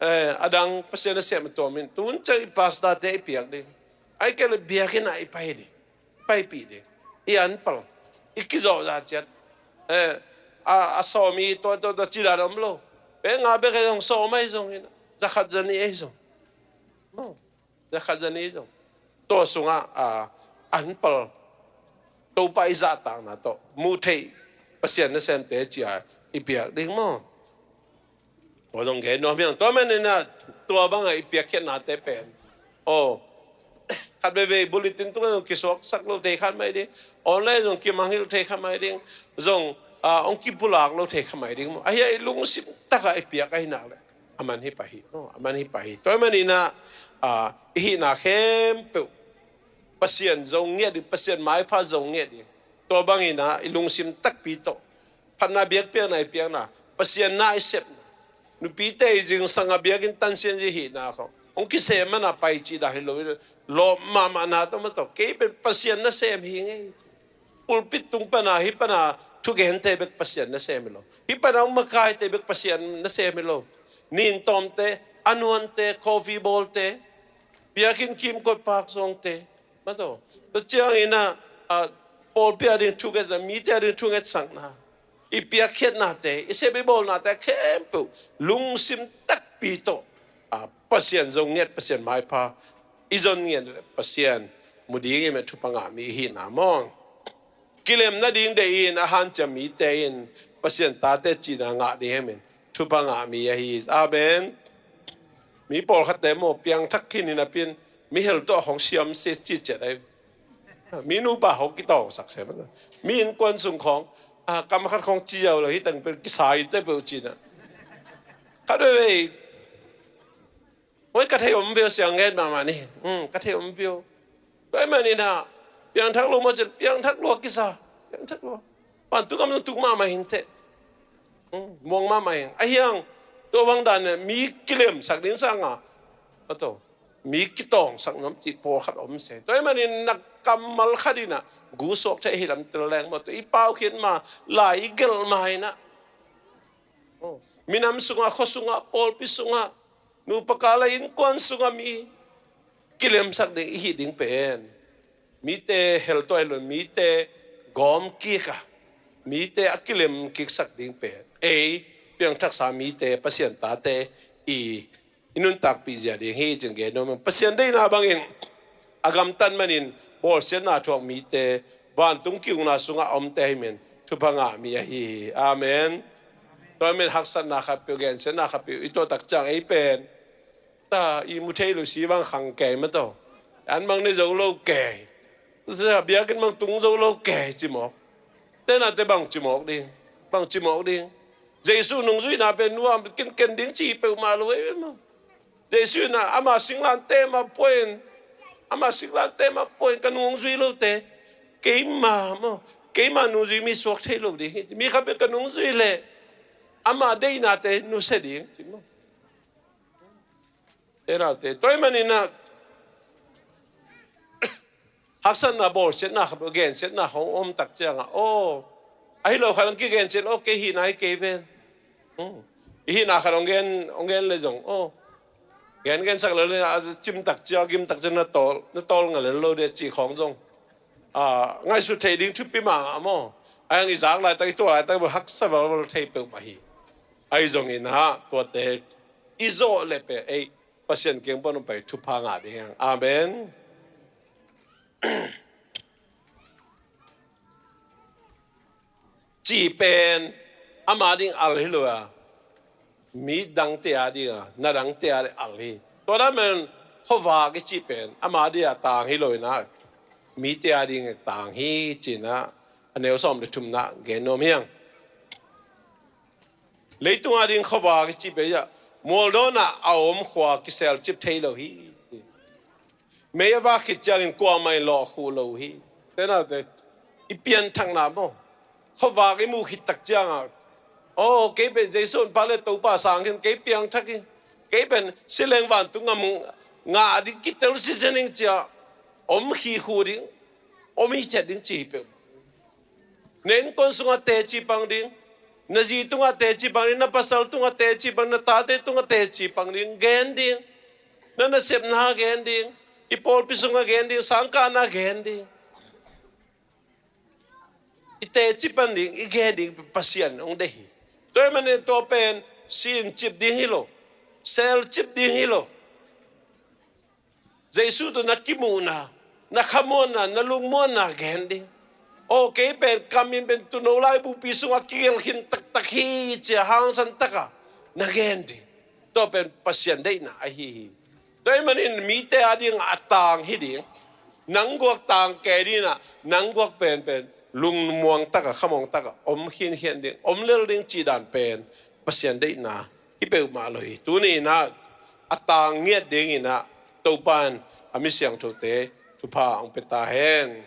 eh, a dang Pasian a sem a tuam in tun ciang i pastor te i piak ding. Ai kei le biakinn ah i pai ding. Paipih ding. I anpal. I kizawh za ciat. Eh, a, a sawm i tua tua tua cila om lo. Pe nga bek ei zong sawm ei zong in. Za khat za nih ei zong. Hmm. Za khat za nih ei zong. Tua sungah, a, anpal. Topa i zahtakna tawh. Muh theih Pasian nasemte cia i piak ding maw. Tua zong gen nuam hiang. Tua manin ah tua bangah i piakkhiatnate pen. Oh. Khat veivei bulletin tungah zong kisuaksak lo thei khat mai ding. Online zong kimangngilh thei khat mai ding. Zong, ah, hong kipulak lo thei khat mai ding maw. Ahi a i lungsim takah i piak ahi nak le. A man hi pah hi. Oh, a man hi pah hi. Tua manin ah, ah, i hihna khempeuh Pasian zong ngiat ding, Pasian maipha zong ngiat ding. Tua bangin ah i lungsim takpi tawh. Phatna biakpiakna i piakna, Pasian na i sepna. Nupite i zingsang a biakinn tansian zi hihna khawng hong kisem mana pai cih dan hi lo, lawp mahmahna tawh mah tawh. Kei pen Pasian nasem hi ngei. Pulpit tung pana, hih pana thugente bek Pasian nasem hi lo. Hih pana hong makaite bek Pasian nasem hi lo. Nintawmte, a nuante, coffee bawlte, biakinn kimkot pak zawngte. Mah tawh. Tua ciangin ah, ah, pawlpi a ding thungetsakna, mite a ding thungetsakna. I piakkhiatnate, i sep i bawlnate khempeuh lungsim takpi tawh, ah, Pasian zong ngiat, Pasian maipha i zon ngiat, Pasian mu ding i met thupha ngah mi i hihna maw. Kilem nading deih in a hanciam mite in Pasian tate cihna ngah ding i met thupha ngah mi ahi. Amen. Mi pawlkhatte maw piangthak khin in a pin mi hel tawh khong siam se cih ciat ai. Mi nupa khong kitawngsak se. Mi innkuan sung khong, ah, kam khat khong ci ziau lo hi tang pen kisa in te peuh cina. Khat veivei. Oi, ka thei om viau siang ngen mahmah ni. Hmm, ka thei om viau. Tua ahih manin ah, piangthak lo maw cin, piangthak lo a kisa. Piangthak lo. Vantung gam zong tuk mahmah hi inteh. Hmm, muang mahmah hi. Ahi hang, tua bang dan in mi kilemsak ding sanga. A to. Mi kitawngsak nuam cih pawlkhat om se. Tua ahih manin na kammal khat in ah, gu suak thei hi lam tel leng maw. Tua i paukhiat ma, lai i gelh ma in ah. Oh. Minam sungah, khua sungah, pawlpi sungah, nupa kal a innkuan sungah mi kilemsak ding i hih ding pen. Mite hel tuai lo, mite gawm kik a, mite a kilem kiksak ding pen. Ei, piangthaksa mite, Pasian tate i, i nuntakpih zia ding hi cin gen nuam. Pasian deihna bangin, a gamtat manin, bawlsiatna thuak mite, vantung ki-ukna sungah a omte hi men, thupha ngah mi ahi hi. Amen. Tua men haksatna khat peuh, gensiatna khat peuh, i tuah tak ciang ei pen. Ta, i mu thei lo si bang khang kei mah tawh. An bang ne zo lo kei. Sia biakinn bang tung zo lo kei ci mawk. Tena te bang ci mawk ding. Bang ci mawk ding. Jesu nungzuihna pen nuam ken ken ding ci peuhmah lo ei maw. Jesu in ah ama singlamteh mah pua in, ama singlamteh mah pua in ka nungzui lote, keima maw, keima nungzui mi suak thei lo ding hi. Mi khat peuh ka nungzui leh ama deihnate nusia ding ci maw. Te naute, tua ahih manin ah, haksatna, bawlsiatna khat, gensiatna khong om tak ciangah, aw, ahi lo khat hong kigensiat, aw, kei hihna hi kei ven. Hmm. I hihna khat hong gen, hong gen le zong, aw, gen gensak lo le, a cim tak ciang, gim tak ciang na tawl, na tawl ngal lo de cih khong zong. Ah, ngaihsut thei ding thupi mahmah maw. Ahi hang i zak laitak, i tuah laitak, haksa valval thei peuhmah hi. Ahi zongin ah, tuate i zawh le pe, ei, Pasian kiang pan hong pai thupha ngah ding hi hang. Amen. Cih pen ama ding al hi lo a, mi dangte a ding a, na dangte a ding al hi. Tua dan pen khuavak i cih pen ama ding a tang hi lo in ah, mite a ding a tang hi ci-in ah, a neu sawm le thumna gen nuam hi hang. Leitung a ding khuavak i cih pen ah, mualdawn ah a om khua kiselcip thei lo hi. Mei a vak khit ciangin kuamah in lawh khuh lo hi. Te naute, i pianthakna maw. Khuavak i muh khit tak ciangah, aw, kei pen Jesu honpa le Topa sang khin, kei piangthak hi. Kei pen si leng vantung gam Ngah ding kitel sisan ding cia, om khikhu ding, om hithiat ding ci hi peuh. Na innkuan sungah teci pang ding, na zi tungah teci pang ding, na pasal tungah teci pang, na tate tungah teci pang ding, gen ding. Na nasepna gen ding, i pawlpi sungah gen ding, sangkahna gen ding. I teci pan ding, i gen ding Pasian hong deih hi. Tua ahih manin tua pen sin cip ding hi lo, sel cip ding hi lo. Jesu tawh na kimuhna, na khamuanna, na lungmuanna gen ding. Aw, kei pen kam in pen tuuno laibupi sungah kigelh khin taktak hi ci-a hangsan taka na gen ding. Tua pen Pasian deihna ahi hi. Tua ahih manin mite ading a tang hi ding. Nang guak tang kei ding in ah, nang guak penpen lungmuang taka, khamuang taka om khinkhian ding, om lel ding cih dan pen Pasian deihna hi peuhmah lo hi. Tuni in ah a tang ngiat ding in ah Topa in a mi siangthote thupha hong pia ta hen.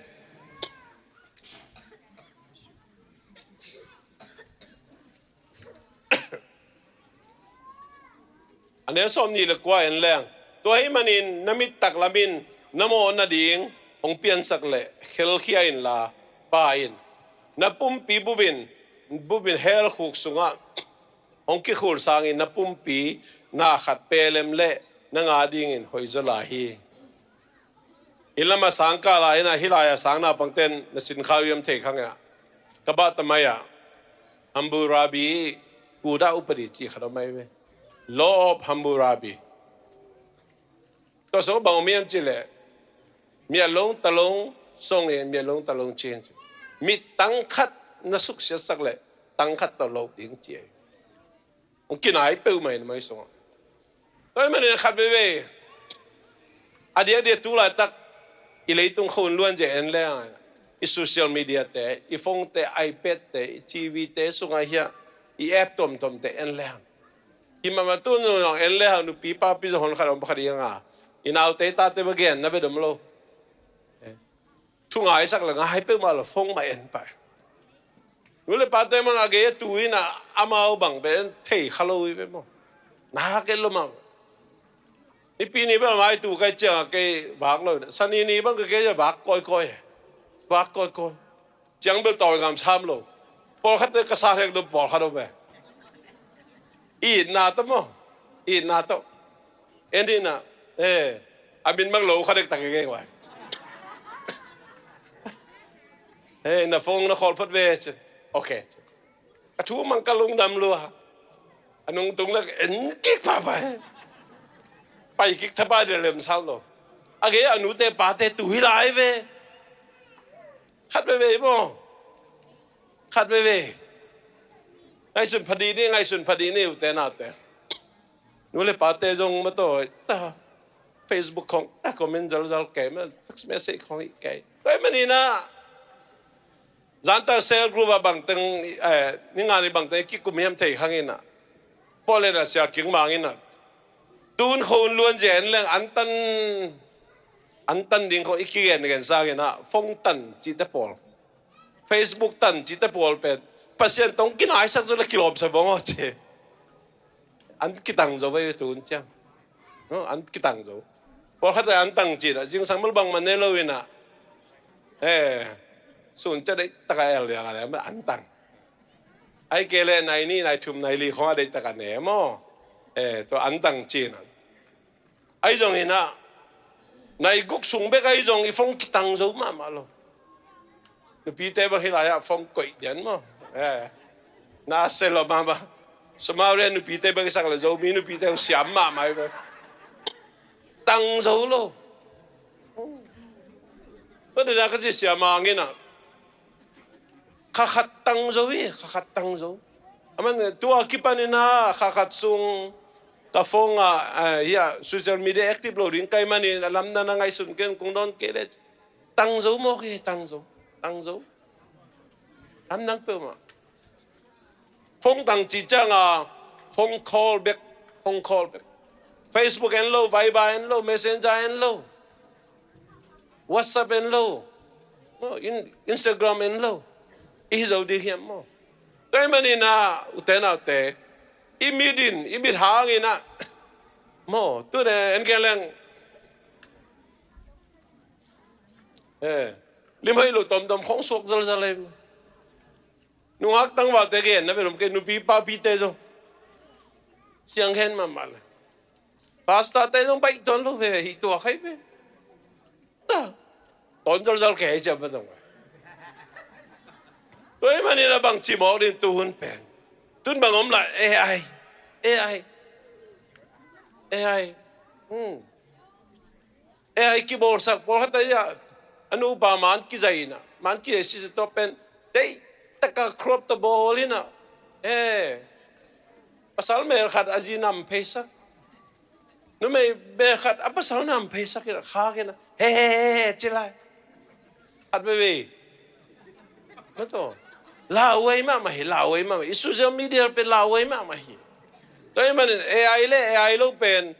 A neu sawmnih le kua en leng. Tua ahih manin na mit taklam in na mawh nading hong piansak leh khelkhia inla, Pa in na pumpi bup in, bup in hell khuk sungah hong kikhul sangin na pumpi na khat pelem leh nang adingin hoihzaw lai hi. Inn lamah sangkah lai in ah, hih lai-ah sang naupangte'n na sinkhau hiam thei kha ngei ah. Ka bah ta mai ah, Hammurabi kuda upadi cih khat om mai ve. Law of Hammurabi. Tua sung bang om hiam cih leh, mialong talong song in, mialong talong cin ci. Mi tang khat na suksiatsak leh tang khat tawh loh ding ci hi. Hong kinai peuhmah in mai sungah. Tua ahih manin khat veivei, a diakdiak tu laitak i leitung khua hun luanzia en leng, i social media te, i phone te, iPad te, i T V te sungah hiah i app tuamtuam te en leng, i mahmah tu nung en leng, nupi papi zong hon khat om khat i nga, i naute i tate va gen na ve dom lo. Thu ngaisak le ngai peuhmah lo, phone mah en pah. Nu le pate mah a gei a tu in ah amau bang pen thei kha lo hi ve maw. Na hak et lo mah. Nipi ni bel mai tu kai ciang a kei vak lo. Sani ni bang ka kei vak kawikawi. Vak kawikawi. Ciang bel tawi ngam sam lo. Pawlkhat te ka sa hek lo, pawlkhat lo ve. Itna tawh maw. Itna tawh. En dih na. Eh, a min mang lo kha dektak i geng vai. Eh, na phone na khawl phot ve ci. Ok. Ka thu mang ka lungdam lua. A nungtung lak en kik papa. Pai kik thapai de lem sau lo. A gei a nute pate tu hi lai ve. Khat veivei maw. Khat veivei. Ngaihsun phadih ni, ngaihsun phadih ni, ute naute. Nu le pate zong matawi ta, Facebook khong a comment zalzal kei, ma text message khong i kei. Tua ahih manin ah zanta cell group ah bangteng, eh, ni nga ni bangteng kikum hiam thei khang in ah, Portland ah Sia King Mang in ah, tun khua hun luanzia en leng an tan, an tan ding khong i kigen gen sang in ah, phone tan cihte pawl, Facebook tan cihte pawl pen Pasian tawh kinaisak zo le kilawmsa vong aw ci. An kitang zo ve tun ciang. No, an kitang zo. Pawlkhat an tang cin ah, zingsang mal bangmah ne lo in ah, eh, sun cia deih taka el liang a le an tang. Ai kei le nai nih, nai thum, nai li khong a deih taka ne maw. Eh, tua an tang cin ah. Ahi zong in ah, nai guk sung bek ahi zong i phone kitang zo mahmah lo. Nupite bang hih lai-ah phone koih dian maw. Eh. Na se lo mahmah. Somalia nupite bang i sak le Zomi nupite siam mahmah hi bang. Tang zo lo. Tua dena ka ci siam a ngin ah. Kha khat tang zo hi, kha khat tang zo. Aman tua kipan in ah, kha khat sung ka phone ah, ah, hiah social media active lo ding kai manin a lamdang na ngaihsun ken kong dawn kei le. Tang zo mawk hi, tang zo, tang zo. Lamdang peuhmah. Phone tang cih ciang a, phone call bek, phone call bek. Facebook en lo, Viber en lo, Messenger en lo, WhatsApp en lo, no, in, Instagram en lo. I hi zo ding hiam maw? Tua ahih manin ah, ute naute, i mit in, i mit hang in ah, maw, tun en gen leng, Eh, lim hoih lo tomtom khong suak zalzal ei. Nungak tangvalte gen na belom kei, nupi papite zong siang hen mahmah le. Pastor te zong baih tuan lo ve, hi tua khai ve. Ta. Ton zalzal kei ciam pa tong. Tua i manin a bang ci mawk din tu hun pen. Tun bang om la A I. A I. A I. Hmm. A I kibawlsak pawlkhat a ia. A nupa man kizai ina. Man kizai sisa tua pen. Dei taka crop ta bawl ina. Eh. Pasal mel khat a zi nam pheisak. Numei bel khat a pasal nam pheisak ina, khak ina, he, he, he, he, ci lai. Khat veve. Mato. Lauhuai mahmah hi, lauhuai mahmah hi. I social media pen lauhuai mahmah hi. Tua i manin A I le A I lo pen.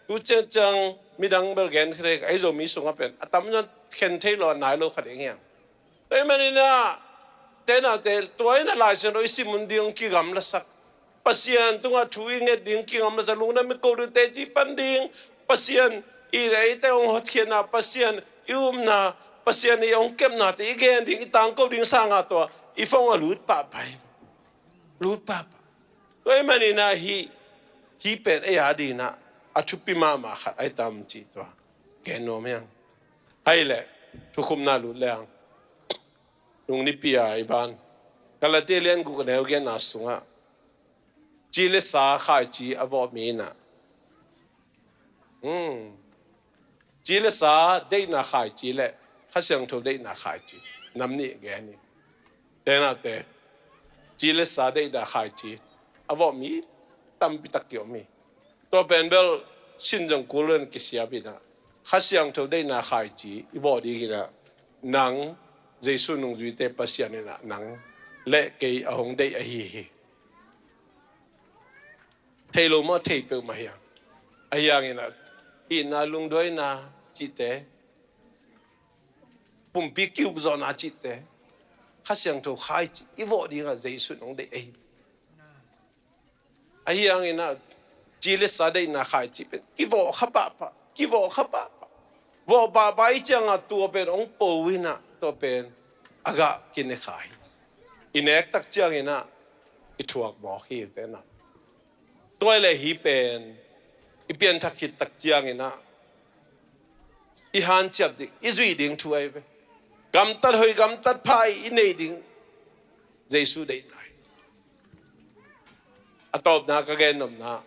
Tu ciangciang midang bel gen khe, ei Zomi sungah pen. A tam zong khen thei lo, a nai lo khat eng hiang. Tua i manin ah, te na te, tua in a Lai Siangtho i sim un ding kigamlasak. Pasian tungah thu i nget ding kigamlasak, lungdam i ko ding, teci pan ding, Pasian i eite hong hotkhiatna, Pasian i upna, Pasian i hong kepna te i gen ding, i tangko ding sangah tua i phone ah lut pahpah hi. Lut pahpah. Tua i manin ah hih, hih pen ei a dingin ah a thupi mahmah khat ahi tam cih tua gen nuam hiang. Ahih leh, thukhupna lut leng. Nung nipi a i ban. Galatia lian guk a neu giatna sungah. Ci le sa khaici a vawh mi in ah. Hmm. Ci le sa deihna khaici le Kha Siangtho deihna khaici. Nam nih gen hi. Te na te. Ci le sa deihna khaici. A vawh mi tampi tak ki om hi. Tua pen bel sin zong kul in kisiap in ah. Kha Siangtho deihna khaici i vawh ding in ah. Nang Jesu nungzuite Pasian in ah nang le kei a hong deih ahi hi. Thei lo maw, thei peuhmah hi a. Ahi hangin ah itna lungduaina cihte, pumpi kiukzawhna cihte, Kha Siangtho khaici i vawh ding ah Jesu in hong deih ahi. Ahi hangin ah ci le sa deihna khaici pen kivawh kha pahpah, kivawh kha pahpah. Vawh pahpah i ciangah tua pen hong po in ah tua pen a gah kine kha hi. I nek tak ciangin ah i thuak mawk hi te na. Tua le hi pen i pianthak khit tak ciangin ah i hanciam ding, i zuih ding thu ahi ve. Gamtat hoih, gamtat pha i neih ding Jesu deihna hi. A tawpna ka gen nopna,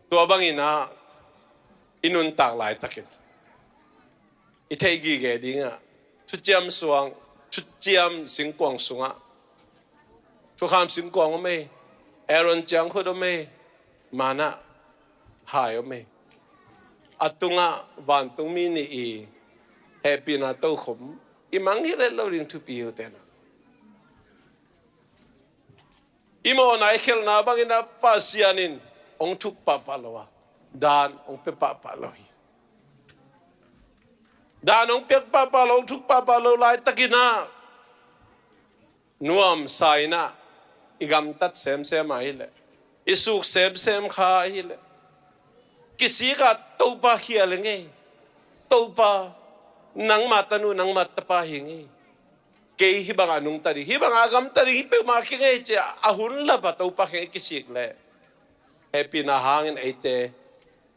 tua bangin ah i nuntak laitakin i theih gige dingah thuciam suang, thuciam singkuang sungah thukham singkuang om ei, Aaron ciangkhut om ei, manna hai om ei. A tungah vantungmi nih i hehpihna tokhom i mang hi let lo ding thupi hi uh te na. I mawhna i khelhna bangin ah Pasian in hong thuk pahpah lo a, dan hong pia pahpah lo hi. Dan hong piak pahpah lo, hong thuk pahpah lo laitakin ah nuamsa in ah i gamtat semsem ahih leh, i suk semsem kha ahih leh, kisik ah Topa khial hi ing ei. Topa, nangma tanu, nangma tapa hi ing ei. Kei hih bangah nungta ding, hih bangah gamta ding hi peuhmah kei ing ei, ci-a a hun lap a Topa kiang i kisik leh hehpihna hangin eite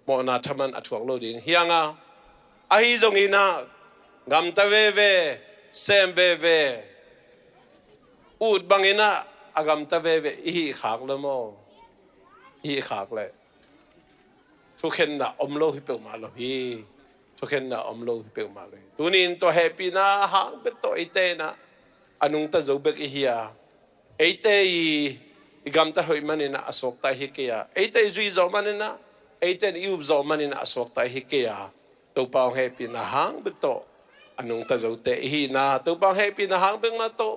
mawhna thaman a thuak lo ding hi hang a, ahi zongin ah gamta veve, sem veve, ut bangin ah a gamta veve i hih khak lo maw? I hih khak leh thukhenna om lo hi peuhmah lo hi. Thukhenna om lo hi peuhmah lo hi. Tuni in tua hehpihna hang bek tawh eite in ah a nungta zo bek i hi a, eite i, i gamtat hoih manin ah a suakta i hi kei a, eite i zuih zawh manin ah, eite in i up zawh manin ah a suakta i hi kei a, Topa hong hehpihna hang bek tawh a nungta zote i hihna, Topa hong hehpihna hang bek mah tawh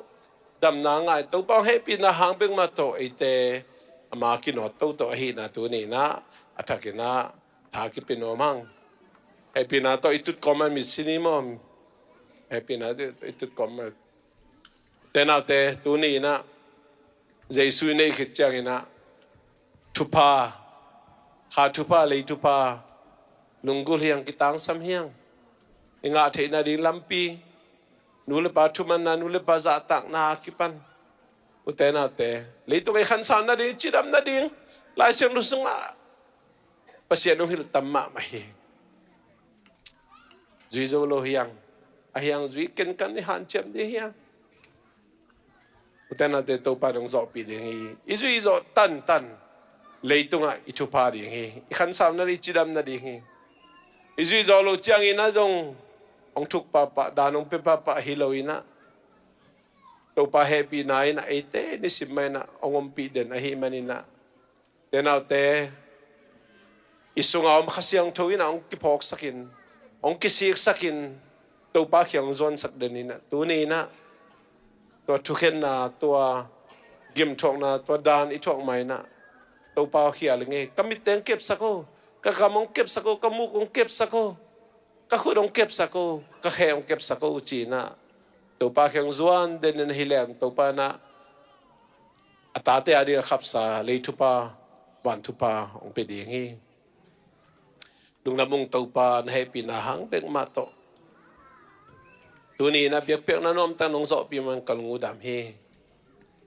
damna ngai, Topa hong hehpihna hang bek mah tawh eite ama kinawt toto ahihna tuni in ah a thakin ah tha kipia nuam hang. Hehpihna tawh i tut kawm a mit sin hi maw? Hehpihna tawh i tut kawm a. Te naute, tuni in ah Jesu i neih khit ciangin ah thupha, kha thupha, lei thupha, lunggulh hiang, kitangsam hiang. I ngah theihna ding lampi, nu le pa thumanna, nu le pa zahtakna a kipan, ute naute, leitung i khansau nading, cidam nading, Lai Siangtho sungah Pasian hong hilh tam mahmah hi. Zui zo lo hiang, a hiang zui kenkan i hanciam ding hiang. Ute naute, Topa in hong zawhpih ding hi. I zui zawh tantan leitungah i thupha ding hi. I khansau nading, i cidam nading hi. I zui zawh loh ciangin ah zong hong thuk pahpah, dan hong pia pahpah hi lo in ah, Topa hehpihna in ah eite nisim mah in ah hong ompih den ahih manin ah, ute naute, i sunga om Kha Siangtho in ah hong kiphawksakin, hong kisiksakin, Topa kiang hong zuansak den in ah, tuni in ah tua thukhenna, tua gimthuakna, tua dan i thuak ma in ah, Topa aw, khial ing ei, ka mitte hong kepsak o, ka kam hong kepsak o, ka muk hong kepsak o, ka khut hong kepsak o, ka khe hong kepsak o, ci in ah, Topa kiang zuan den in ah, hi leng Topa in ah a tate a ding a khapsa lei thupha, van thupha hong pia ding hi. Lungdam ung Topa, na hehpihna hang bek mah tawh. Tuni in ah biakpiakna nuamtak nong zawhpih man ka lung uh dam hi.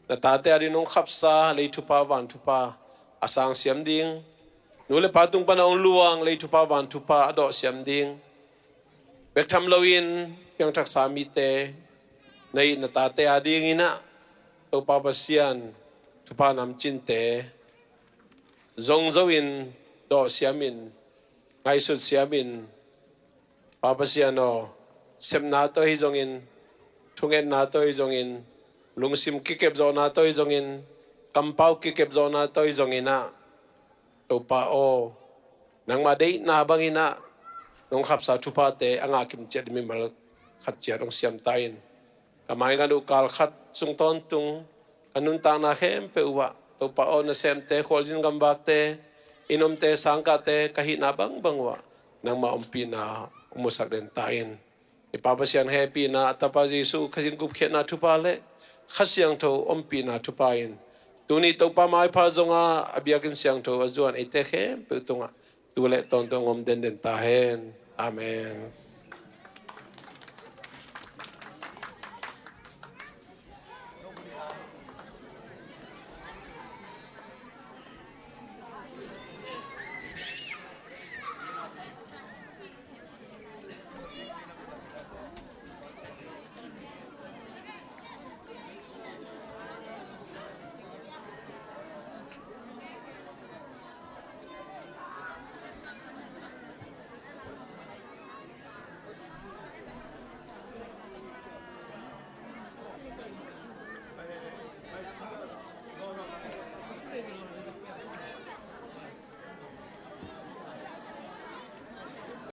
Na tate a ding nong khapsa lei thupha, van thupha a sangsiam ding, nu le pa tung pan a hong luang lei thupha, van thupha a dawhsiam ding, bek tham loin piangthaksa mite, na it na tate a ding in ah, Topa Pasian, thupha namcinte zong zo in, dawhsiam in, ngaihsut siam in, Pa Pasian aw, sepna tawh hi zongin, thungetna tawh hi zongin, lungsim kikepzawhna tawh hi zongin, kampau kikepzawhna tawh hi zongin ah, Topa aw, nangmah deihna bangin ah nong khapsa thuphate a ngah kim ciat mimal khat ciat hong siam ta in. Ka maizan uh kal khat sung tawntung, ka nuntakna khempeuh uh ah, Topa aw, nasemte, khualzin gamvakte, inn omte, sangkahte, ka hihna bangbang uh ah nangmah ompihna hong musak den ta in. I Pa Pasian hehpihna, a Tapa Jesuh Khazih gupkhiatna thupha le Kha Siangtho ompihna thupha in, tuni Topa maipha zongah a biakinn siangtho a zuan eite khempeuh tungah tu le tawntung hong om denden ta hen. Amen.